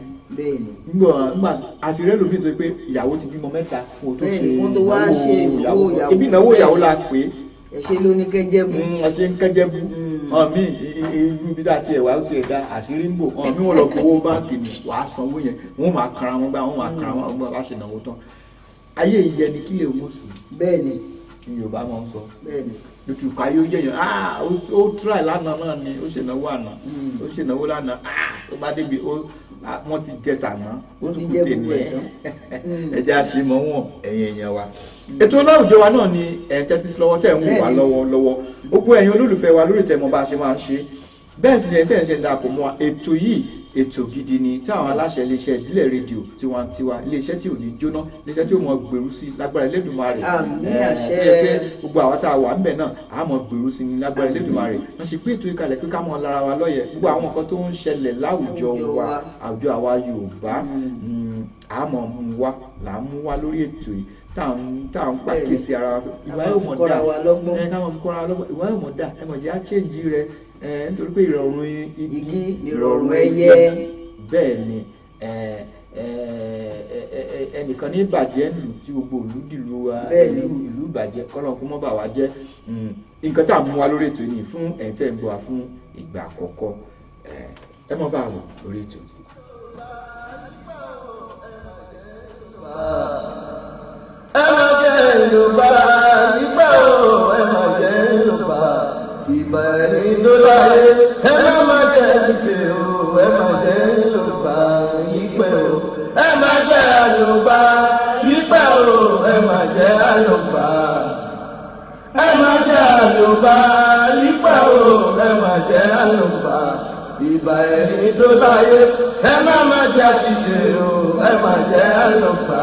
Nígbà àti rẹ lómi tó pé ìyàwó ti bímọ mẹ́ta kó tó ṣe Bẹ́ẹ̀ni, kó tó wá ṣe ìnáwó ìnáwó ìyàwó. ìyàwó. Ṣebí ìnáwó ìyàwó la pè é. Ẹ ṣe ló ní kẹjẹ bù. Ẹ ṣe ń kẹ́jẹ́ bú. Hàn mí irú ibi tá a ti ẹ̀wà, ó ti ẹ̀dá àṣírí ń bò. Hàn mí, wọ́n lọ gbowó báńkì ni wàá sanwó yẹn, wọ́n máa kanra wọn gbá, wọ́n máa kanra wọn gbá bá ṣe náwó tán. Ayé ìyẹn ni kí lè mú sùn ní Yorùbá máa ń sọ. Lótú káyé ó jẹyàn, ah, ó try lánàá náà ni ó ṣènáwó àná, ó ṣènáwó lánàá, ah, ó bá débi ó, ah, wọ́n ti jẹ tàná, ó Wọ́n tún ti kù jẹ tèmi. gbogbo ẹ̀ tán. Ẹ jẹ́ àṣemọ́ wọn, ẹ̀yin èèyàn wa. Ètò láwùjọ wa náà ni ẹ̀ ń tẹ́tí sí lọ́wọ́, tẹ̀ ń wò wá lọ́wọ́lọ́wọ́. Gbogbo ẹ̀yin olólùfẹ́ wa lórí ìtẹ̀mọ́ bá a ṣe máa ń ṣe, bẹ́ẹ̀ sì ni ẹ̀ tẹ́ ń ṣe ń darapọ̀ mọ́ wa. Ètò yìí, ètò gidi ni tí àwọn aláṣẹ iléeṣẹ́ ìbílẹ̀ rédíò tiwantiwa, iléeṣẹ́ tí ò ní jóná, iléeṣẹ́ tí ó mọ gbèrú sí lágbára Elédùmarè. Àmín, àṣẹ. Tó yẹ pé gbogbo àwọn tá a wà ńbẹ̀ náà, a mọ gbèrú sí ní lágbára Elédùmarè. Wọ́n ṣe pé ètò ìkàlẹ̀ pé ká mọ lára wa lọ́yẹ̀ gbogbo àwọn nǹkan tó ń ṣẹlẹ̀ láwùjọ Àwùjọ wa, wa. àwùjọ àwa Yorùbá. A mọ̀ mú wa là ń mú wa lórí ètò yìí, tá à ń pàkíyèsí ara wa pé ìwà yóò mọ̀ Kọ́ra dà wa lọ́gbọ́n. Ẹ ká mọ̀ fi kọ́ra wa lọ́gbọ́n. Ìwà yóò mọ̀ dà, ẹ mọ̀ jẹ́ á change rẹ ẹ, nítorí pé ìrọ̀rùn igi Igi nìrọ̀rùn ẹyẹ. Bẹ́ẹ̀ ni. ẹ ẹ ẹ ẹ ẹnìkan ní ìbàjẹ́ ìlú tí gbogbo ìlú dìlú wa. Ìlú ìbàjẹ́, kọ́lọ́n kó mọ́ bà wá jẹ́. Nǹkan tá à ń mú wa lórí ètò yìí fún ẹ̀ tẹ́ ń gbọ́ wa fún ìgbà àkọ́kọ́, ẹ mọ́ bá a wò lórí ètò. Ẹ má jẹ́ Yorùbá nígbà o, ẹ má jẹ́ Yorùbá ìbà ẹni tó láyé, ẹ má má jẹ́ ṣiṣẹ́ o, ẹ má jẹ́ Yorùbá yípẹ́ o, ẹ má jẹ́ Yorùbá yípẹ́ o, ẹ má jẹ́ Yorùbá, ẹ má jẹ́ Yorùbá yípẹ́ o, ẹ má jẹ́ Yorùbá ìbà ẹni tó láyé, ẹ má má jẹ́ ṣiṣẹ́ o, ẹ má jẹ́ Yorùbá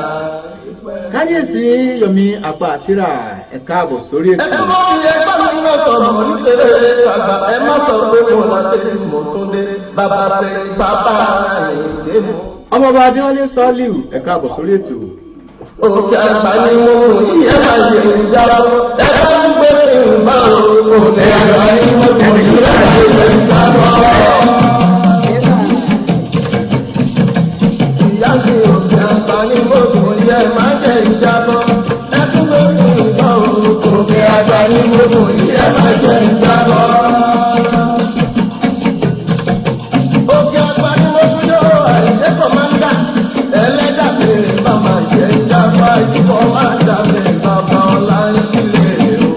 yípẹ́. Kábíyèsí Yomi Àpá Àtìrà, ẹ káàbọ̀ sórí ètò. Ẹ mọ ilé ẹgbẹ́ mi náà sọ̀rọ̀ nítorí bàbá, ẹ má sọ pé mo lọ sí mọ̀túndé bàbá ṣe bàbá àìdè mọ́. Ọmọọba Adéwálé Sọ́líù, ẹ káàbọ̀ sórí ètò. Òkè àgbà ni mo mú ìyẹn máa ṣe ń jábọ́, ẹ bá ń gbé mi ń bá o. Òkè àgbà ni mo mú ìyẹn máa ṣe ń jábọ́. Ìyá mi, òkè àgbà ni mo mú ìyẹn máa jẹ ìjábọ́, ẹ tún gbé mi ń bá o. Òkè àgbà ni mo mú ìyẹn máa jẹ ìjábọ́. Òkè àgbà ni mo tún yóò àìdè kọ̀mándà ẹlẹ́dà bèrè màmá jẹ́ ìjábọ̀ àìkọ́ máa dà mí bàbá ọ̀la ń sílẹ̀ o.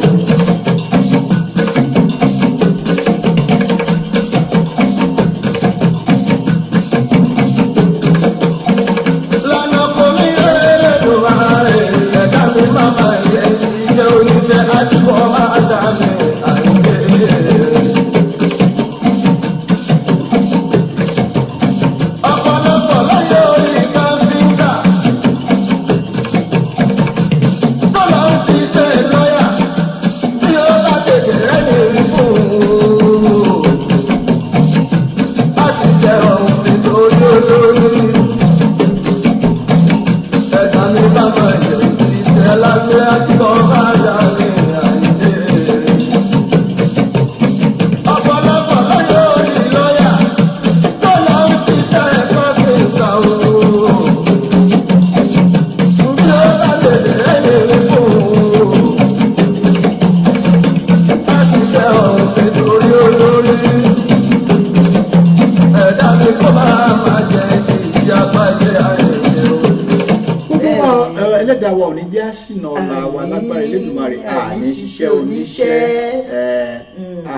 Àní ṣiṣẹ́ oníṣẹ́,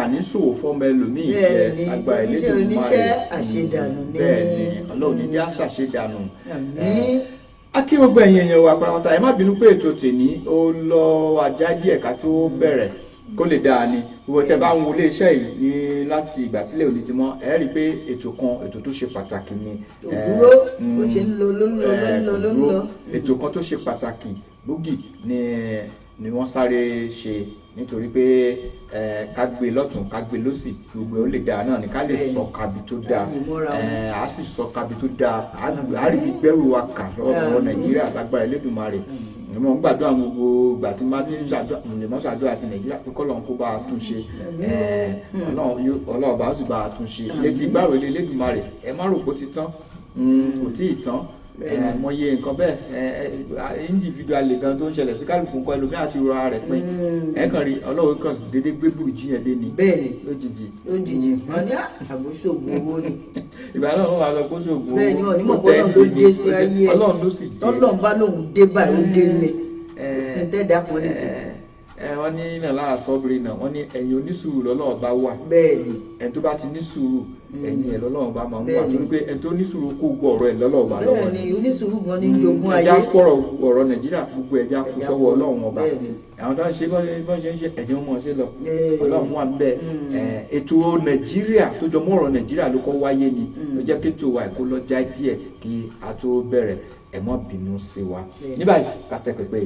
àní ṣòwò fọ́mọ ẹlòmíì jẹ, agbára Oníṣẹ́ Elédùmarè. oníṣẹ́ àṣedànù ni. Bẹ́ẹ̀ ni, Ọlọ́run ní jẹ́ àṣàṣedànù. Àmín. A kí gbogbo ẹ̀yin èèyàn wa pátápátá. Ẹ má bínú pé ètò tèmi ó lọ ajá díẹ̀ ká tó bẹ̀rẹ̀, kó lè dáa ni. Gbogbo tẹ́ bá ń wo iléeṣẹ́ yìí ní láti ìgbà tílẹ̀ òní ti mọ́, ẹ rí i pé ètò kan, ètò tó ṣe pàtàkì ni. Kò dúró, bó ṣe ń lọ ló ń lọ, ló ń lọ, ló ń lọ. Ètò kan tó ṣe pàtàkì gbòógì ni wọ́n sáré ṣe, nítorí pé ká gbé lọ́tún, ká gbé lọ́sì, gbogbo ẹ̀ ó lè dáa náà ni, ká lè sọ kabi tó dáa. Ká yí mọ́ra wọn. A sì sọ kabi tó dáa, á rí bí gbẹ́rù wa kà lọ́wọ́ Nàìjíríà lágbára Elédùmarè. Mo ń gbàdúrà gbogbo ìgbà tí má ti ń ṣàdúrà, lè mọ́ ṣàdúrà ti Nàìjíríà pé k'Ọlọ́run kó bá a tún ṣe. Ọlọ́run bá ó sì bá a tún ṣe. Létí gbàrò ilé Elédùmarè, ẹ má rò pé ó ti tán. Kò tí ì tán. Mọye nǹkan bẹ́ẹ̀ individual gan tó ń ṣẹlẹ̀ sí kálukú nǹkan, ẹlòmíì àti rọra rẹ̀ pin. Ẹ kàn rí Ọlọ́run kàn déédéé gbé burújí yẹn dé ni. Lójijì. Lójijì, wọn ní àbúṣògùn owó ni. Ìgbà náà wọn wá sọ pé ṣògùn owó. Bẹ́ẹ̀ni, wọn ní mọ̀ pé Ọlọ́run ló dé sí ayé ẹ̀. Ọlọ́run ló sì dé. Tọ́lọ́run bá lóun dé báyìí, ó dé ni. Kò sí tẹ́ẹ̀dá kan lè ṣe. Wọ́n ní náà lára sọ́bìrì náà, wọ́n ní ẹ̀yin onísùúrù lọ́lọ́run bá wà. Ẹni tó bá ti ní sùúrù, ẹ̀yin ẹ̀ lọ́lọ́run bá máa ń wà, torí pé ẹni tó ní sùúrù kó gbọ́ ọ̀rọ̀ ẹ̀ lọ́lọ́run bá lọ́wọ́. Bẹ́ẹ̀ni, onísùúrù gan ní jogún ayé. Ẹja kọ̀rọ̀ ọ̀rọ̀ Nàìjíríà, gbogbo ẹja kó sọ́wọ́ Ọlọ́run ọba. Àwọn tó ń ṣe bọ́n ṣe ń ṣe, ẹ̀jẹ̀ wọn mọ̀ ṣe lọ, Ọlọ́run wà ń bẹ. Ètò Nàìjíríà tó jọ mọ́ ọ̀rọ̀ Nàìjíríà ló kọ́ wáyé ni ló jẹ́ kí ètò wa ẹ̀kọ́ lọ já díẹ̀ kí a tó bẹ̀rẹ̀. Ẹ má bínú sí wa. Ní báyìí, ká tẹ́ pẹpẹ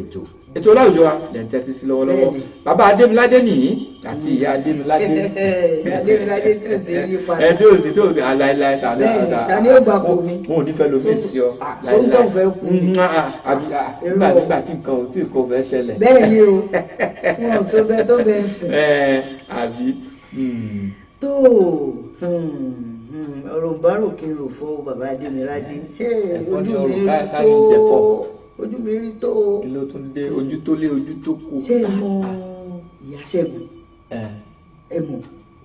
ètò láwùjọ wa lẹ́ ń tẹ́tí sí lọ́wọ́lọ́wọ́. Bàbá Adémiládé nìyí àti ìyá Adémiládé. Ìyá Adémiládé tí ò sí yí padà. Ẹ tí ò sí, tí ò sí aláìláì tà ní. Ta ni ó gbà kó mi? Wọn ò ní fẹ́ lómi sí ọ. Tó ń gbọ̀n fẹ́ kú mi. Àbí nígbà tí nǹkan ò tí kò fẹ́ ṣẹlẹ̀. Bẹ́ẹ̀ ni o, wọn ò tó bẹ́ẹ̀ tó bẹ́ẹ̀ sìn. Àbí. Tó ọ̀rọ̀ bárò kí n rò fọ́ bàbá Adémiládé. Ojú mi rí tó, ojú mi rí tó. Kí ló tún dé? Ojú tó lé, ojú tó kù. Ṣé ẹ mọ ìyá Ṣẹ́gun? Ẹ mọ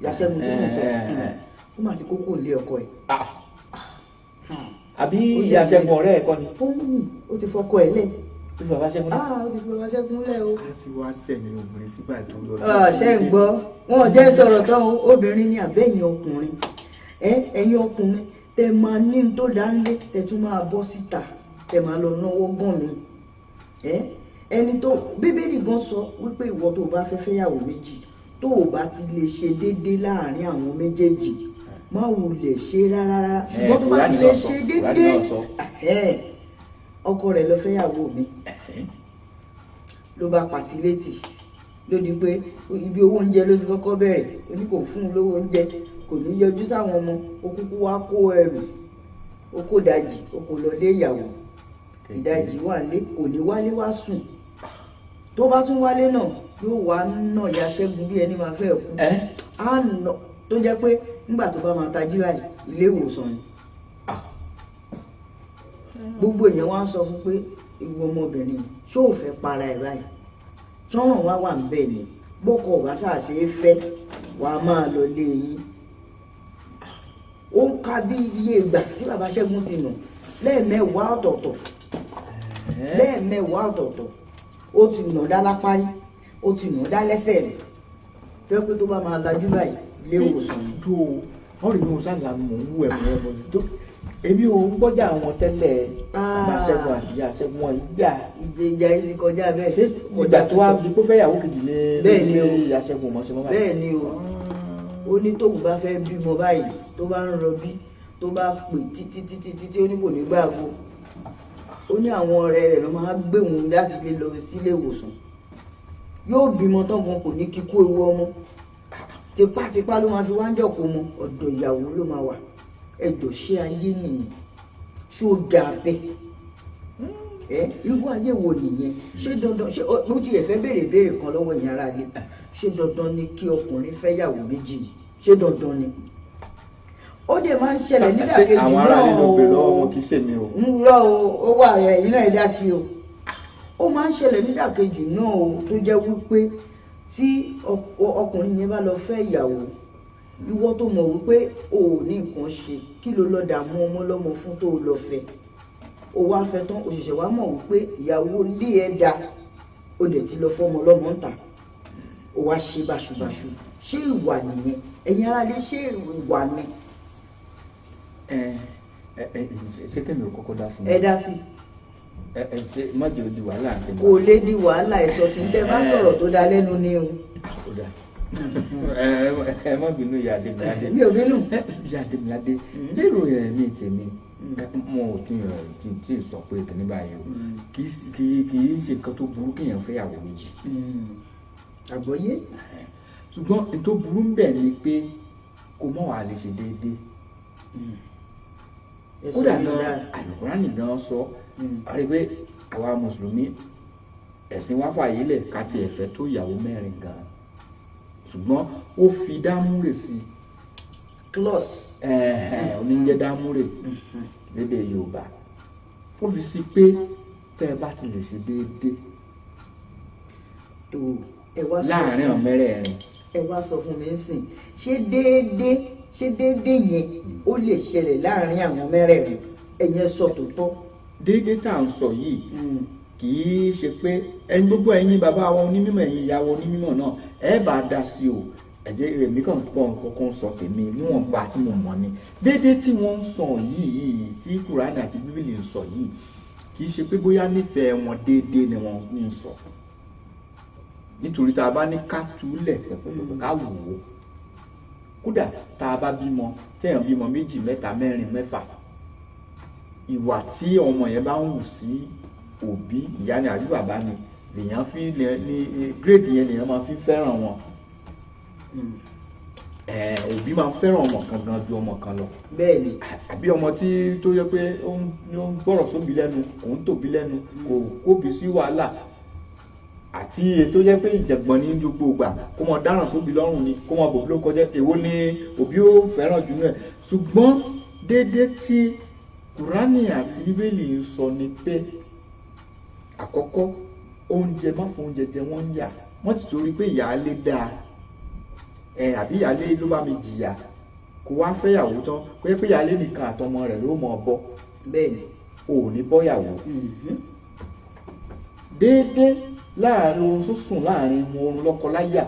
ìyá Ṣẹ́gun tí mò ń sọ? Ó mà ti kókó ilé ọkọ ẹ̀. Àbí ìyá Ṣẹ́gun ọ̀rẹ́ ẹ̀ kọ́ ni? Ó ń nì, ó ti fọkọ ẹ̀ lẹ̀. Ó ti bàbá Ṣẹ́gun náà. Ó ti fi bàbá Ṣẹ́gun lẹ̀ o. A ti wá sẹ́yìn obìnrin síbà tó lọ. Ṣé ń gbọ́? Wọn ò jẹ́ sọ̀rọ̀ tán o, obìnrin ni àbẹ́yìn ọkùnrin. Ẹ̀yin ọkùnrin tẹ máa ní tó dánlé, tẹ tún máa bọ́ síta, tẹ máa lọ náwó gàn mí. Ẹni tó Bíbélì gan sọ wípé ìwọ tó bá fẹ́ fẹ́yàwó méjì, tó o bá ti lè ṣe déédéé láàrin àwọn méjèèjì, má wulẹ̀ ṣe rárá rárá. Ṣùgbọ́n tó bá ti lè ṣe déédéé, ọkọ rẹ̀ lọ fẹ́yàwó mi ló bá pàtí létí, ló di pé ibi owó oúnjẹ ló ti kọ́kọ́ bẹ̀rẹ̀. Ó ní kò fún un lówó oúnjẹ, kò ní yọjú sáwọn ọmọ. Ó kúkú wá kó ẹrù, ó kó ìdajì, ó kó lọ lé ìyàwó. Ìdajì wà lé, kò ní wálé wá sùn. Tó bá tún wálé náà, yóò wá nà ya Ṣẹ́gun bí ẹni máa fẹ́ kú. Á nà tó jẹ́ pé nígbà tó bá máa tají báyìí, ilé ìwòsàn ni. Gbogbo èèyàn wá ń sọ fún pé ìwọ ọmọbìnrin, ṣó ò fẹ́ para ẹ̀ báyìí? Tọ́ràn wá wà ń bẹ̀ ni, bọ́kọ̀ wá ṣàṣe é fẹ́, wàá máa lọ lé yín. Ó ń ka bí iye ìgbà tí bàbá Ṣẹ́gun ti nà lẹ́ẹ̀mẹ́wàá ọ̀tọ̀ọ̀tọ̀, lẹ́ẹ̀mẹ́wàá ọ̀tọ̀ọ̀tọ̀. Ó ti nà dá lápárí, ó ti nà dá lẹ́sẹ̀ rẹ̀, tó yẹ pé tó bá máa lajú báyìí, ilé ìwòsàn ni. Tó wọ́n rí mi, mo sáà mò ń wú ẹ̀mú ẹ̀mú tó èmi ò ń gbọ́jà àwọn tẹ́lẹ̀. Bàbá Ṣẹ́gun àti ìyá Ṣẹ́gun wọn ìjà. Ìjà yìí ti kọjá bẹ́ẹ̀. Ṣé ìgbà tó wá di pé fẹ́yàwó kejì lé ìyá Ṣẹ́gun mọ̀ ṣe mọ́ báyìí? Bẹ́ẹ̀ ni o. Ó ní tóun bá fẹ́ bímọ báyìí, tó bá ń rọbí, tó bá pè títí títí títí, ó ní kò ní gbàgbó. Ó ní àwọn ọ̀rẹ́ rẹ̀ ló máa gbé òun láti lè lọ sílé ìwòsàn. Yóò bímọ tán gan, kò ní kíkó ewu ọmọ. Tipátipá ló máa fi wá ń jọ̀kọ́ mọ, ọ̀dọ̀ ìyàwó ló máa wà. Ẹjọ́, ṣé ayé nìyẹn? Ṣé ó dáa bẹ́ẹ̀? Irú ayé wo nìyẹn? Ṣé dandan? Ṣé mo tiẹ̀ fẹ́ béèrè béèrè kan lọ́wọ́ ìyẹn ara ilé? Ṣé dandan ni kí ọkùnrin fẹ́ yàwó méjì? Ṣé dandan ni? Ó dẹ̀ máa ń ṣẹlẹ̀ nídàkejì náà o. Àwọn ará ilé ló gbé lọ́wọ́ wọn, kì í ṣèmi o. Ń lọ o, ó wà, ẹ̀yin náà dá sí o. Ó máa ń ṣẹlẹ̀ nídàkejì náà o, tó jẹ́ wípé tí ọkùnrin yẹn bá lọ fẹ́ ìyàwó, ìwọ tó mọ̀ wípé o ò ní nǹkan ṣe, kí ló lọ dààmú ọmọ lọ́mọ fún tó lọ fẹ́? O wá fẹ́ tán, òṣìṣẹ́ wa mọ̀ wípé ìyàwó lé ẹ da, o dẹ̀ ti lọ fọ́mọ lọ́mọ ń tà. Ó wá ṣe báṣubàṣu, ṣé ìwà nìyẹn? Ẹ̀yin aráalé, ṣé ìwà ni? Ẹ ẹ ẹ, ṣé kẹ́mi ò kọ́kọ́ dá sí i? Ẹ dá sí. Ẹ ẹ, ṣe má jẹ́ ó di wàhálà àti Kò lè di wàhálà, ẹ̀sọ́ tí ń tẹ́ bá sọ̀rọ̀ tó dá lẹ́nu ni o. Ó dáa. Ẹ ẹ, má bínú, ìyá Adémiládé. Mi ò bínú. Ìyá Adémiládé, lérò ẹ̀mí tèmi, mo ò tún yàn kí n tí ì sọ pé kìnní báyìí o, kì í ṣe nǹkan tó burú kéèyàn fẹ́ yàwó méjì. Àgbọ́yé. Ṣùgbọ́n n tó burú ń bẹ̀ ni pé kó mọ̀ wá lè ṣe déédéé. Kódà gan, Àlùkùránì gan sọ a rí i pé àwa mùsùlùmí, ẹ̀sìn wa fààyè lẹ̀ ká tiẹ̀ fẹ́ tó ìyàwó mẹ́rin gan, ṣùgbọ́n ó fi dámúrè sí i. Clause. Oníjẹ́ dámúrè lédè Yorùbá. Ó fi sí pé tẹ́ ẹ bá ti lè ṣe déédéé tó ẹ wá sọ láàrin fún àwọn mẹ́rẹ̀ẹ̀rin. Ẹ wá sọ fún mi nsìn, ṣé déédéé yẹn ó lè ṣẹlẹ̀ láàrin àwọn mẹ́rẹ̀ẹ̀rin? Ẹ̀yin ẹ sọ tòótọ́. Déédéé tá à ń sọ yìí, kì í ṣe pé ẹ̀yin, gbogbo ẹ̀yin bàbá wa onímọ̀, ẹ̀yin ìyá wa onímọ̀ náà, ẹ bá dá sí o. Ẹ jẹ́ èmi kàn kọ́kọ́ sọ tèmi níwọ̀nba tí mo mọ̀ ni. Déédéé tí wọ́n ń sọ yìí, tí Kùránì àti Bíbélì ń sọ yìí, kì í ṣe pé bóyá nífẹ̀ẹ́ wọn déédéé ni wọ́n ń sọ, nítorí tá a bá ní ká túlẹ̀ pẹ̀pẹ̀pẹ̀ ká wò ó, kódà tá a bá bímọ, téèyàn bímọ méjì, mẹ́ta, mẹ́rin, mẹ́fà, ìwà tí ọmọ yẹn bá ń hù sí òbí, ìyá ni àbí bàbá ni, lèèyàn fi ní grade yẹn lèèyàn máa fi fẹ́ràn wọn. Òbí máa ń fẹ́ràn ọmọ kan gan ju ọmọ kan lọ. Bẹ́ẹ̀ ni. Àbí ọmọ tí tó yẹ pé ó ń gbọ́rọ̀ sóbi lẹ́nu, kò ń tòbí lẹ́nu, kò kóbi sí wàhálà, àti èyí tó jẹ́ pé ìjàngbọ̀n ní gbogbo ìgbà, kó mọ dáràn sóbi lọ́rùn ni, kó mọ bòbí ló kọjá, èwo ni òbí ó fẹ́ràn jù náà? Ṣùgbọ́n déédéé tí Kùránì àti Bíbélì ń sọ ni pé, àkọ́kọ́, oúnjẹ, má fún oúnjẹ jẹ wọ́n ń yà wọ́n ti torí pé ìyáálé dáa ẹ àbí ìyáálé ló bá mi jìyà, kó wá fẹ́yàwó tán, kó yẹ pé ìyáálé nìkan àtọmọ rẹ̀ ló mọ̀ bọ́. Bẹ́ẹ̀ ni. Ò ní bọ́yàwó. Déédéé láàrin oorun sísùn, láàrin oorun lọ́kọláya,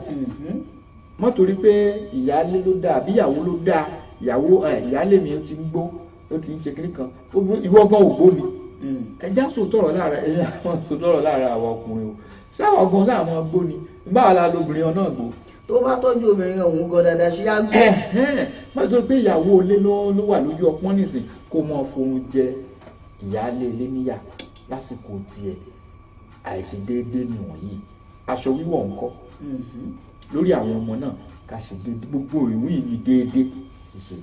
má torí pé ìyáálé ló dáa àbí ìyàwó ló dáa, ìyàwó ẹ, ìyáálé mi ó ti ń gbó, ó ti ń ṣe kíní kan, ìwọ gan ò gbó ni. Ẹjá sòtọ̀rọ̀ láàrin ẹ̀yà, àwọn sòtọ̀rọ̀ láàrin àwọn ọkùnrin o, sáwọn gan sáà máa gbó ni, báwa la lobìnrin náà gbó. Tó bá tọ́jú obìnrin ọ̀hún gan dáadáa, ṣe á gbó. Ẹ̀hẹ́n, má torí pé ìyàwó ilé ló wà lójú ọpọ́n nísìn, kó mọ fohun jẹ ìyáálé ilé níyà lásìkò tiẹ̀. Àìṣedéédéé nìwọ̀nyí. Aṣọ wíwọ̀ ńkọ́? Lórí àwọn ọmọ náà, ká ṣe déédéé. Gbogbo ìwé yìí ni déédéé ṣíṣe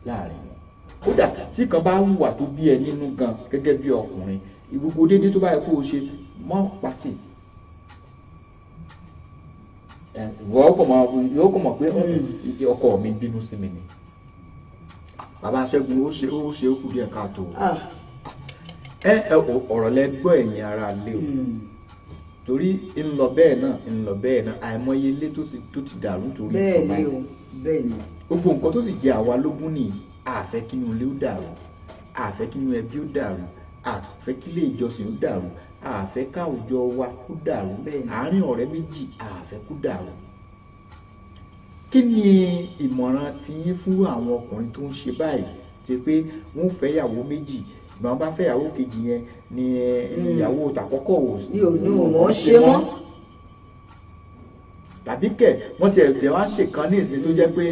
láàrin wọn. Kódà tí kan bá hùwà tó bí ẹ nínú gan gẹ́gẹ́ bí ọkùnrin, gbogbo déédéé tó bá yẹ kó o ṣe, mọ́ pátì ẹ, ìwọ kò mọ̀, yóò kò mọ̀ pé ọkọ mi bínú sí mi ni. Bàbá Ṣẹ́gun, ó ṣe ó kù díẹ̀ káàtó. Ẹ ẹ, ọ̀rọ̀ lẹ gbọ́, ẹ̀yin ará lé o, torí ń lọ bẹ́ẹ̀ náà, ń lọ bẹ́ẹ̀ náà, àìmọye ilé tó ti dàrú nítorí Bẹ́ẹ̀ nǹkan ni báyìí. O, bẹ́ẹ̀ ni. Gbogbo nǹkan tó sì jẹ àwa lógún nìyí. Àfẹ́ kínú ilé ó dàrú, àfẹ́ kínú ẹbí ó dàrú, àfẹ́ kí ilé ìjọsìn ó dàrú, àfẹ́ káwùjọ wa kó dàrú. Bẹ́ẹ̀ ni. Àárín ọ̀rẹ́ méjì, àfẹ́ kó dàrú. Kí ni ìmọ̀ràn tiyín fún àwọn ọkùnrin tó ń ṣe báyìí, ṣe pé wọ́n fẹ́ ìyàwó méjì, ìgbà wọn bá fẹ́ ìyàwó kejì yẹn ni ìyàwó tàkọ́kọ́ ò Ní ò ní ò mọ̀ ọ́ ṣe mọ́. Tàbí kẹ̀ wọ́n ti ẹ̀jẹ̀ wá ṣèkan ní ìsìn tó jẹ́ pé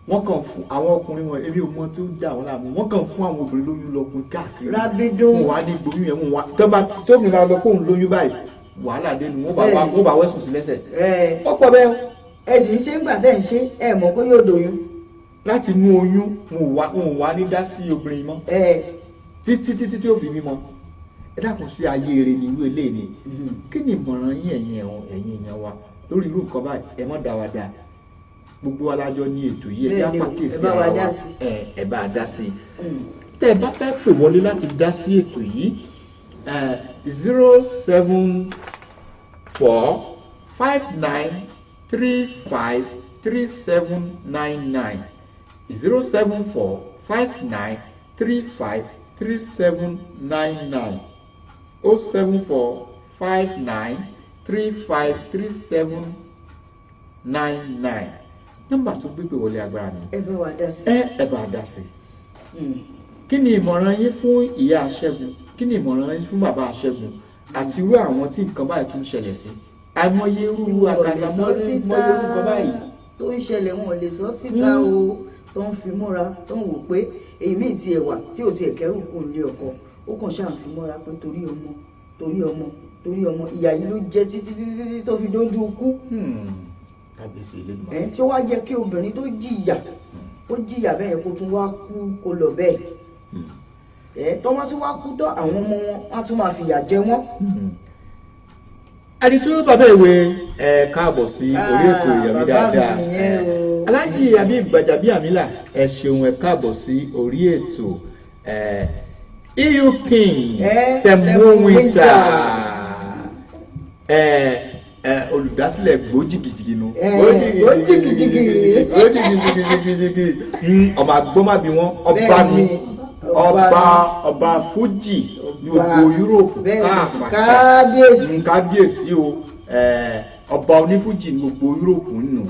wọ́n kàn fún àwọn ọkùnrin wọn, èmi ò mọ tó dà wọ́n láàmú, wọ́n kàn fún àwọn obìnrin lóyún lọkùnrin káàkiri. Rábídún. Wọn wà ní gboyún yẹn, wọn wà tó bá ti tóbi máa lọ pé òun lóyún báyìí, wàhálà dé nu, wọ́n bá Bẹ́ẹ̀ni. wọ́n bá wẹ́sùn sí lẹ́sẹ̀. Ẹ Ó pọ̀ bẹ́ẹ̀ o. Ẹ sì ń ṣe ń gbà tẹ́ ń ṣe, ẹ mọ̀ pé yóò doyún. Láti inú oyún, wọn ò wá ní dá sí obìnrin mọ́ títí títí tí ó fi bímọ. Ẹ dákun, sí ayé rẹ ní irú eléyìí ni? Kí ni ìmọ̀ràn yín, ẹ̀yin ẹ̀hún, ẹ̀yin èèyàn wa, lórí irú nǹkan báyìí? Ẹ má dá wa dá, gbogbo wa lájọ ní ètò yìí. Ẹ já Bẹ́ẹ̀ni o, pàkíyèsí ẹ bá wa ara dá wa. sí. Ẹ bá a dá sí i. Tẹ́ ẹ bá fẹ́ pè wọlé láti dá sí ètò yìí, 07459353799, 07459353799, 07459. 353799. Nọ́mbà tó gbégbé wọlé agbára ni. Ẹ bá wa dá sí. Ẹ bá dá sí. Kí ni ìmọ̀ràn yín fún ìyá Ṣẹ́gun? Kí ni ìmọ̀ràn yín fún bàbá Ṣẹ́gun? Àti irú àwọn tí nǹkan báyìí tún ṣẹlẹ̀ sí. Àìmọye irú àkàtàmọ́ mọye irú nǹkan báyìí tó ń ṣẹlẹ̀, wọn ò lè sọ síta o, tó ń fi múra, tó ń wò pé èyí míì tiẹ̀ wà tí ò tiẹ̀ kẹ́rù kù nílé ọkọ, ó kàn ṣáà ń fi mọ́ra pé torí ọmọ, torí ọmọ, torí ọmọ. Ìyà yìí ló jẹ títí títí tó fi dójú ikú. Kábíyèsí Elédùmarè. Ẹ tí ó wá jẹ́ kí obìnrin tó jìyà, ó jìyà bẹ́ẹ̀, kó tún wá kú kó lọ bẹ́ẹ̀. Ẹ tọ́wọ́n tún wá kú tán, àwọn ọmọ wọn á tún máa fìyà jẹ wọ́n. Àdìtú bàbá ìwé, ẹ káàbọ̀ sí orí ètò Ìyàmí Dáadáa. Alhaji Habib Gbajabiamila, ẹ ṣeun, ẹ káàbọ̀ sí orí ètò. EU King Semu Winter, olùdásílẹ̀ gbójìgìjìgì nu, gbójìgìjìgì, gbójìgìjìgì, ọmọ agbọ́mábí wọn, ọba nu, ọba ọba fújì ní gbogbo Yúróòpù káàfàtà. Kábíyèsí o, ọba onífújì ní gbogbo Yúróòpù nù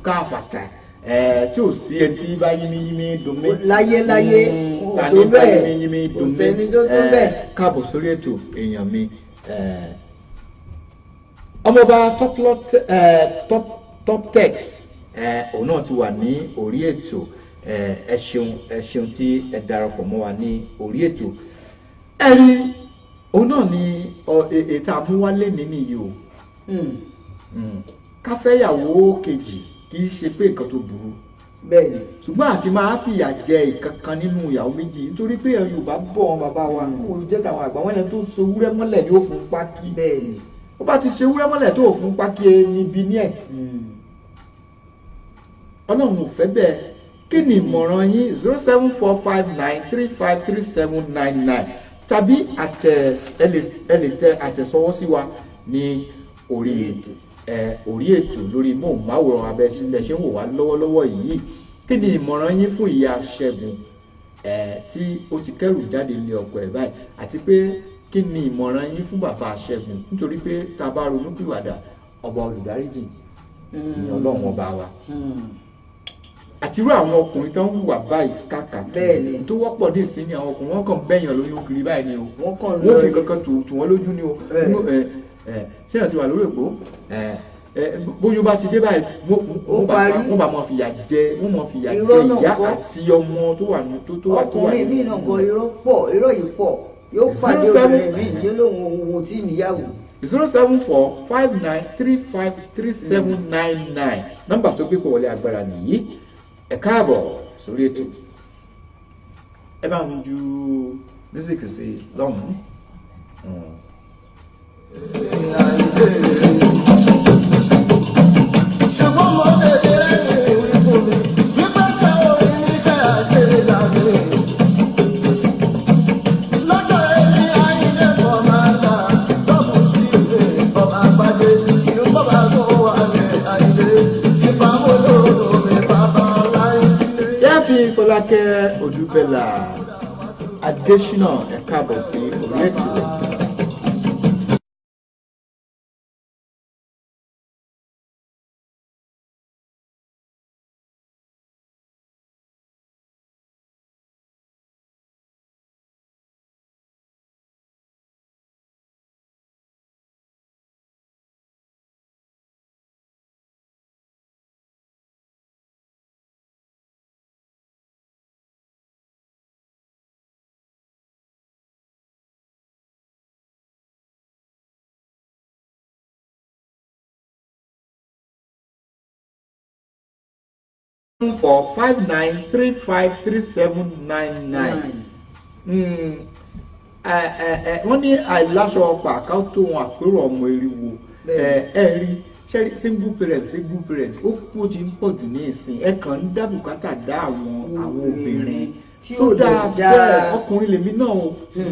káàfàtà, tí ò sí etí bá yínmíyínmí dùn mí láyé láyé tani bá yínmíyínmí dùn mí. Káàbọ̀ sórí ètò, èèyàn mi. Ọmọọba Toptex, òun náà ti wà ní orí ètò. Ẹ ṣeun, ẹ ṣeun tí ẹ darapọ̀ mọ́ wa ní orí ètò. Ẹ rí òun náà ni ètò àmúwálé nìyí o. Káfẹ́yàwó kejì kì í ṣe pé nǹkan tó burú, bẹ́ẹ̀ni, ṣùgbọ́n àti máa fìyà jẹ ìkankan nínú ìyàwó méjì, nítorí pé Yorùbá bọ̀, wọn bàbá wa kò jẹ́ tàwọn àgbà wọn, yẹn tó so wúrẹ́ mọ́lẹ̀ ni ó fún pákí. Bẹ́ẹ̀ni. Ó bá ti ṣe wúrẹ́ mọ́lẹ̀ tó fún pákí níbi ní ẹ̀, Ọlọ́run ò fẹ́ bẹ́ẹ̀. Kí ni ìmọ̀ràn yín? 07459353799, tàbí àtẹ ẹ lè tẹ àtẹ̀sọwọ́ sí wa ní orí ètò, orí ètò lórí móhùnmáwòrán abẹ́ sílẹ̀ ṣé ń wò wá lọ́wọ́lọ́wọ́ yìí. Kí ni ìmọ̀ràn yín fún ìyá Ṣẹ́gun tí ó ti kẹ́rù jáde ilé ọkọ ẹ̀ báyìí? Àti pé kí ni ìmọ̀ràn yín fún bàbá Ṣẹ́gun? Nítorí pé tá a bá ronú pìwàdà, ọba olùdáríjì ni Ọlọ́run ọba wa. Àti irú àwọn ọkùnrin tó ń hùwà báyìí káàkiri tó wọ́pọ̀ ní ìsinmi, àwọn ọkùnrin wọn kàn bẹ́yàn lóyún kiri báyìí ni o, wọ́n fi kankan tù wọ́n lójú ni o. Ṣé ẹ̀ ti wà lórí èkó, bóyún bá ti dé báyìí, wọ́n bá mọ̀ fìyà jẹ, wọ́n mọ̀ fìyà jẹ ìyá àti ọmọ tó wà ní tó wà tó wà. Ọkùnrin mi náà gan, irọ́ pọ̀, irọ́ yìí pọ̀, yóò pàdé obìnrin mi yóò lóun òun tí níyàwó. 07459353799, nọ́mbà tó gbé pọ̀ wọlé agbára nìyí. Ẹ káàbọ̀ sórí ètò. Ẹ bá ń ju mísíkì sí lọ́hùn-ún. Ṣùgbọ́n mo tètè rẹ́ ìwé fún mi wípé ṣé orin níṣẹ́ àṣẹ ìlànà lọ́jọ́ èmi àyíndé bọ̀ máa ta lọ́mú sí ilé bọ̀ máa pàdé ìlú bọ̀ máa tó wà ní àyíndé ìpamọ́ lóru mi bàbá láyé sílé. Yẹ́bí Fọlákẹ́ Odúbẹ́là Adésínà, ẹ káàbọ̀ sí orí ètò. 459353799. Wọ́n ní àìláṣọ ọ̀pá ká tó wọn àpérò ọmọ eriwo. Ẹ rí ṣẹ́rí, single parent, single parent, ó kú, ó ti ń pọ̀ jù ní ìsìn. Ẹ kàn ń dá bùkátà dá àwọn obìnrin tí tó ò dáa dáa. Bẹ́ẹ̀ ọkùnrin lèmi náà o,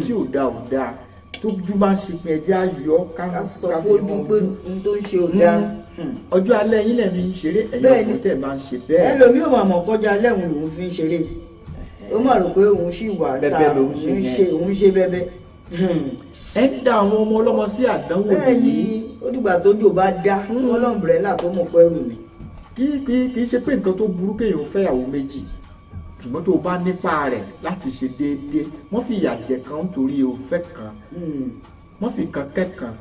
tí ò dáa ò dáa, tó jú bá ń ṣe pé ẹjẹ́ ayọ̀ ká ká sọ ká fi fojú hàn pé ojú. n tó ń ṣe ò dáa. Ọjọ́ alẹ́ yín lẹ́mi ń ṣeré, ẹ̀yin Bẹ́ẹ̀ni. ọkùnrin tẹ̀ máa ń ṣe bẹ́ẹ̀. Ẹlòmíì ò mà mọ̀ kọjá lẹ́hùn lòún fi ń ṣeré, ó mà rò pé òun sì wà ta. Bẹ́bẹ́ lòún ṣe òun yẹn. ṣe, òun ṣe bẹ́bẹ́. Ẹ ń da àwọn ọmọ ọlọ́mọ sí àdánwò Bẹ́ẹ̀ni. yìí. Ó dìgbà tójò bá dá ọlọ́mbrẹ́là tó mọ̀ pẹ́rù mi. Kì í ṣe pé nǹkan tó burú kéèyàn fẹ́yàwó méjì, ṣùgbọ́n tó o bá nípa rẹ̀ láti ṣe déédéé, wọ́n fi ìyà jẹ kan nítorí o fẹ́ kan, wọ́n fi kan kẹ́kan.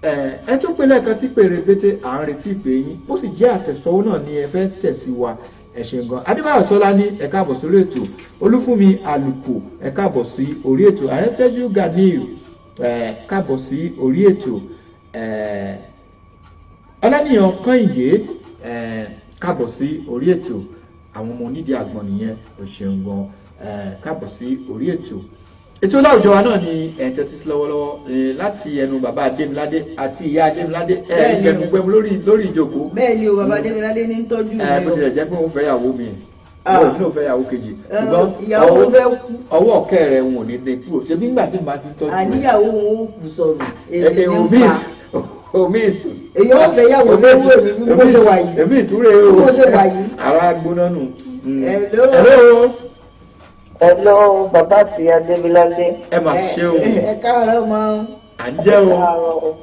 Ẹ tún pé lẹ́ẹ̀kan tí pèrè bété, à ń retí ìpè yín, ó sì jẹ́ àtẹ̀sọ́wọ́ náà ni ẹ fẹ́ tẹ̀ sí wa. Ẹ ṣeun gan. Adébáyọ̀ Tọ́lá ní ẹ káàbọ̀ sórí ètò. Olúfúnmi Àlùkò, ẹ káàbọ̀ sí orí ètò. Àrẹ́tẹ́jú Ganiu, ẹ káàbọ̀ sí orí ètò. Ọlánìyàn Kẹ́hìndé, ẹ káàbọ̀ sí orí ètò. Àwọn ọmọ onídìí àgbọ̀n nìyẹn. Ẹ ṣeun gan, ẹ káàbọ̀ sí orí ètò. Ètò láwùjọ wa náà ni ẹ̀ ń tẹ́tí sí lọ́wọ́lọ́wọ́ láti ẹnu bàbá Adémiládé àti ìyá Adémiládé. Ẹ gẹ̀mùgbẹ̀mù lórí ìjókòó. Bẹ́ẹ̀ ni o, bàbá Adémiládé ní tọ́jú mi o. Bó tilẹ̀ jẹ́ pé òun fẹ́ yàwó mi, òun náà fẹ́ yàwó kejì, ṣùgbọ́n ọwọ́ ọ̀kẹ́ rẹ̀ wọn ò ní lè kúrò. Ṣé nígbà tí màá ti tọ́jú rẹ̀. Àníyàwó wọn ò kù sọnù, èmi ní ń pa. Omi èyí ò fẹ́ yàwó lówó èmi bí mo ṣe wà yìí. Èmi ìtúre o, bí mo ṣe wà yìí. Ara gbóná nù. Hello. Hello, bàbá àti Adémiládé. Ẹ mà ṣe o. Ẹ káàárọ̀ mọ́. À ń jẹ́ o.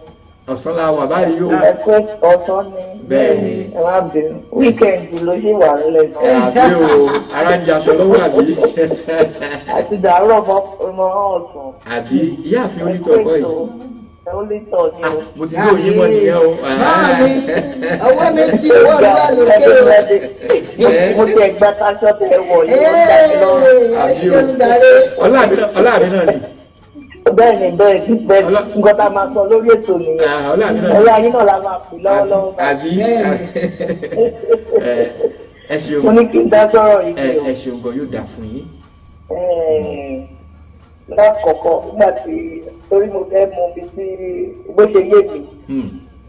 Ọ̀sán la wà báyìí o. Ẹ pé ọ̀sán ni. Bẹ́ẹ̀ni. Ẹ má bínú. Wíkẹ̀ndì ló ṣì wà nílẹ̀ náà. Àbí o, ara ń jaṣọ lọ́wọ́ àbí. Àti dàárọ̀ mọ́ ọ̀sán. Àbí ìyáàfin onítọ̀ ọkọ yìí. Onítọ̀ ni o. Mo ti ní òyìn mọ́ nìyẹn o. Máàmi, ọwọ́ méjì owó mi wà lókè o. Mo ti ẹ̀gbá táṣọ́ tẹ wọ̀ yìí, ó dà mí lọ́rùn. Ẹ ṣeun jàre. Ọláàmì náà ni. Bẹ́ẹ̀ni bẹ́ẹ̀ni bẹ́ẹ̀ni, nǹkan tá a máa sọ lórí ètò nìyẹn. Ọlá yín náà la máa pè lọ́wọ́lọ́wọ́. Àbí ẹ ṣeun. Mo ní kí n dá sọ̀rọ̀ yìí o. Ẹ ṣeun gan, yóò dà fún yín. Lákọ̀ọ́kọ́, nígbà tí torí mo fẹ́ mọ ibi tí bó ṣe yé mi,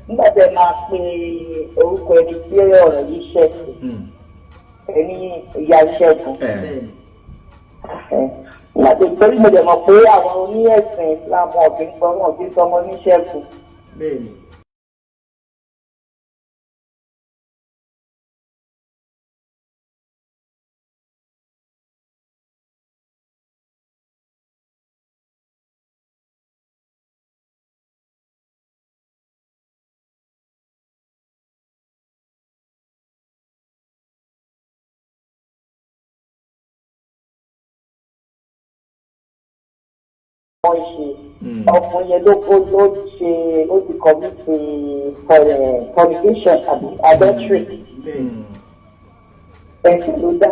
nígbà tí ẹ máa pe orúkọ ẹni tí ọ̀rọ̀ yìí ṣẹ̀ sí, ẹni ìyá Ṣẹ́gun. Nígbà tí torí mo dẹ̀ mọ̀ pé àwọn oní ẹ̀sìn Islam ọ̀gbìn gbọ́ wọn kì í sọmọ ní Ṣẹ́gun. Wọ́n ṣe ọkùnrin yẹn ló ló ṣe ó ti commit fornication àbí adultery, ẹ̀sìn ló dá.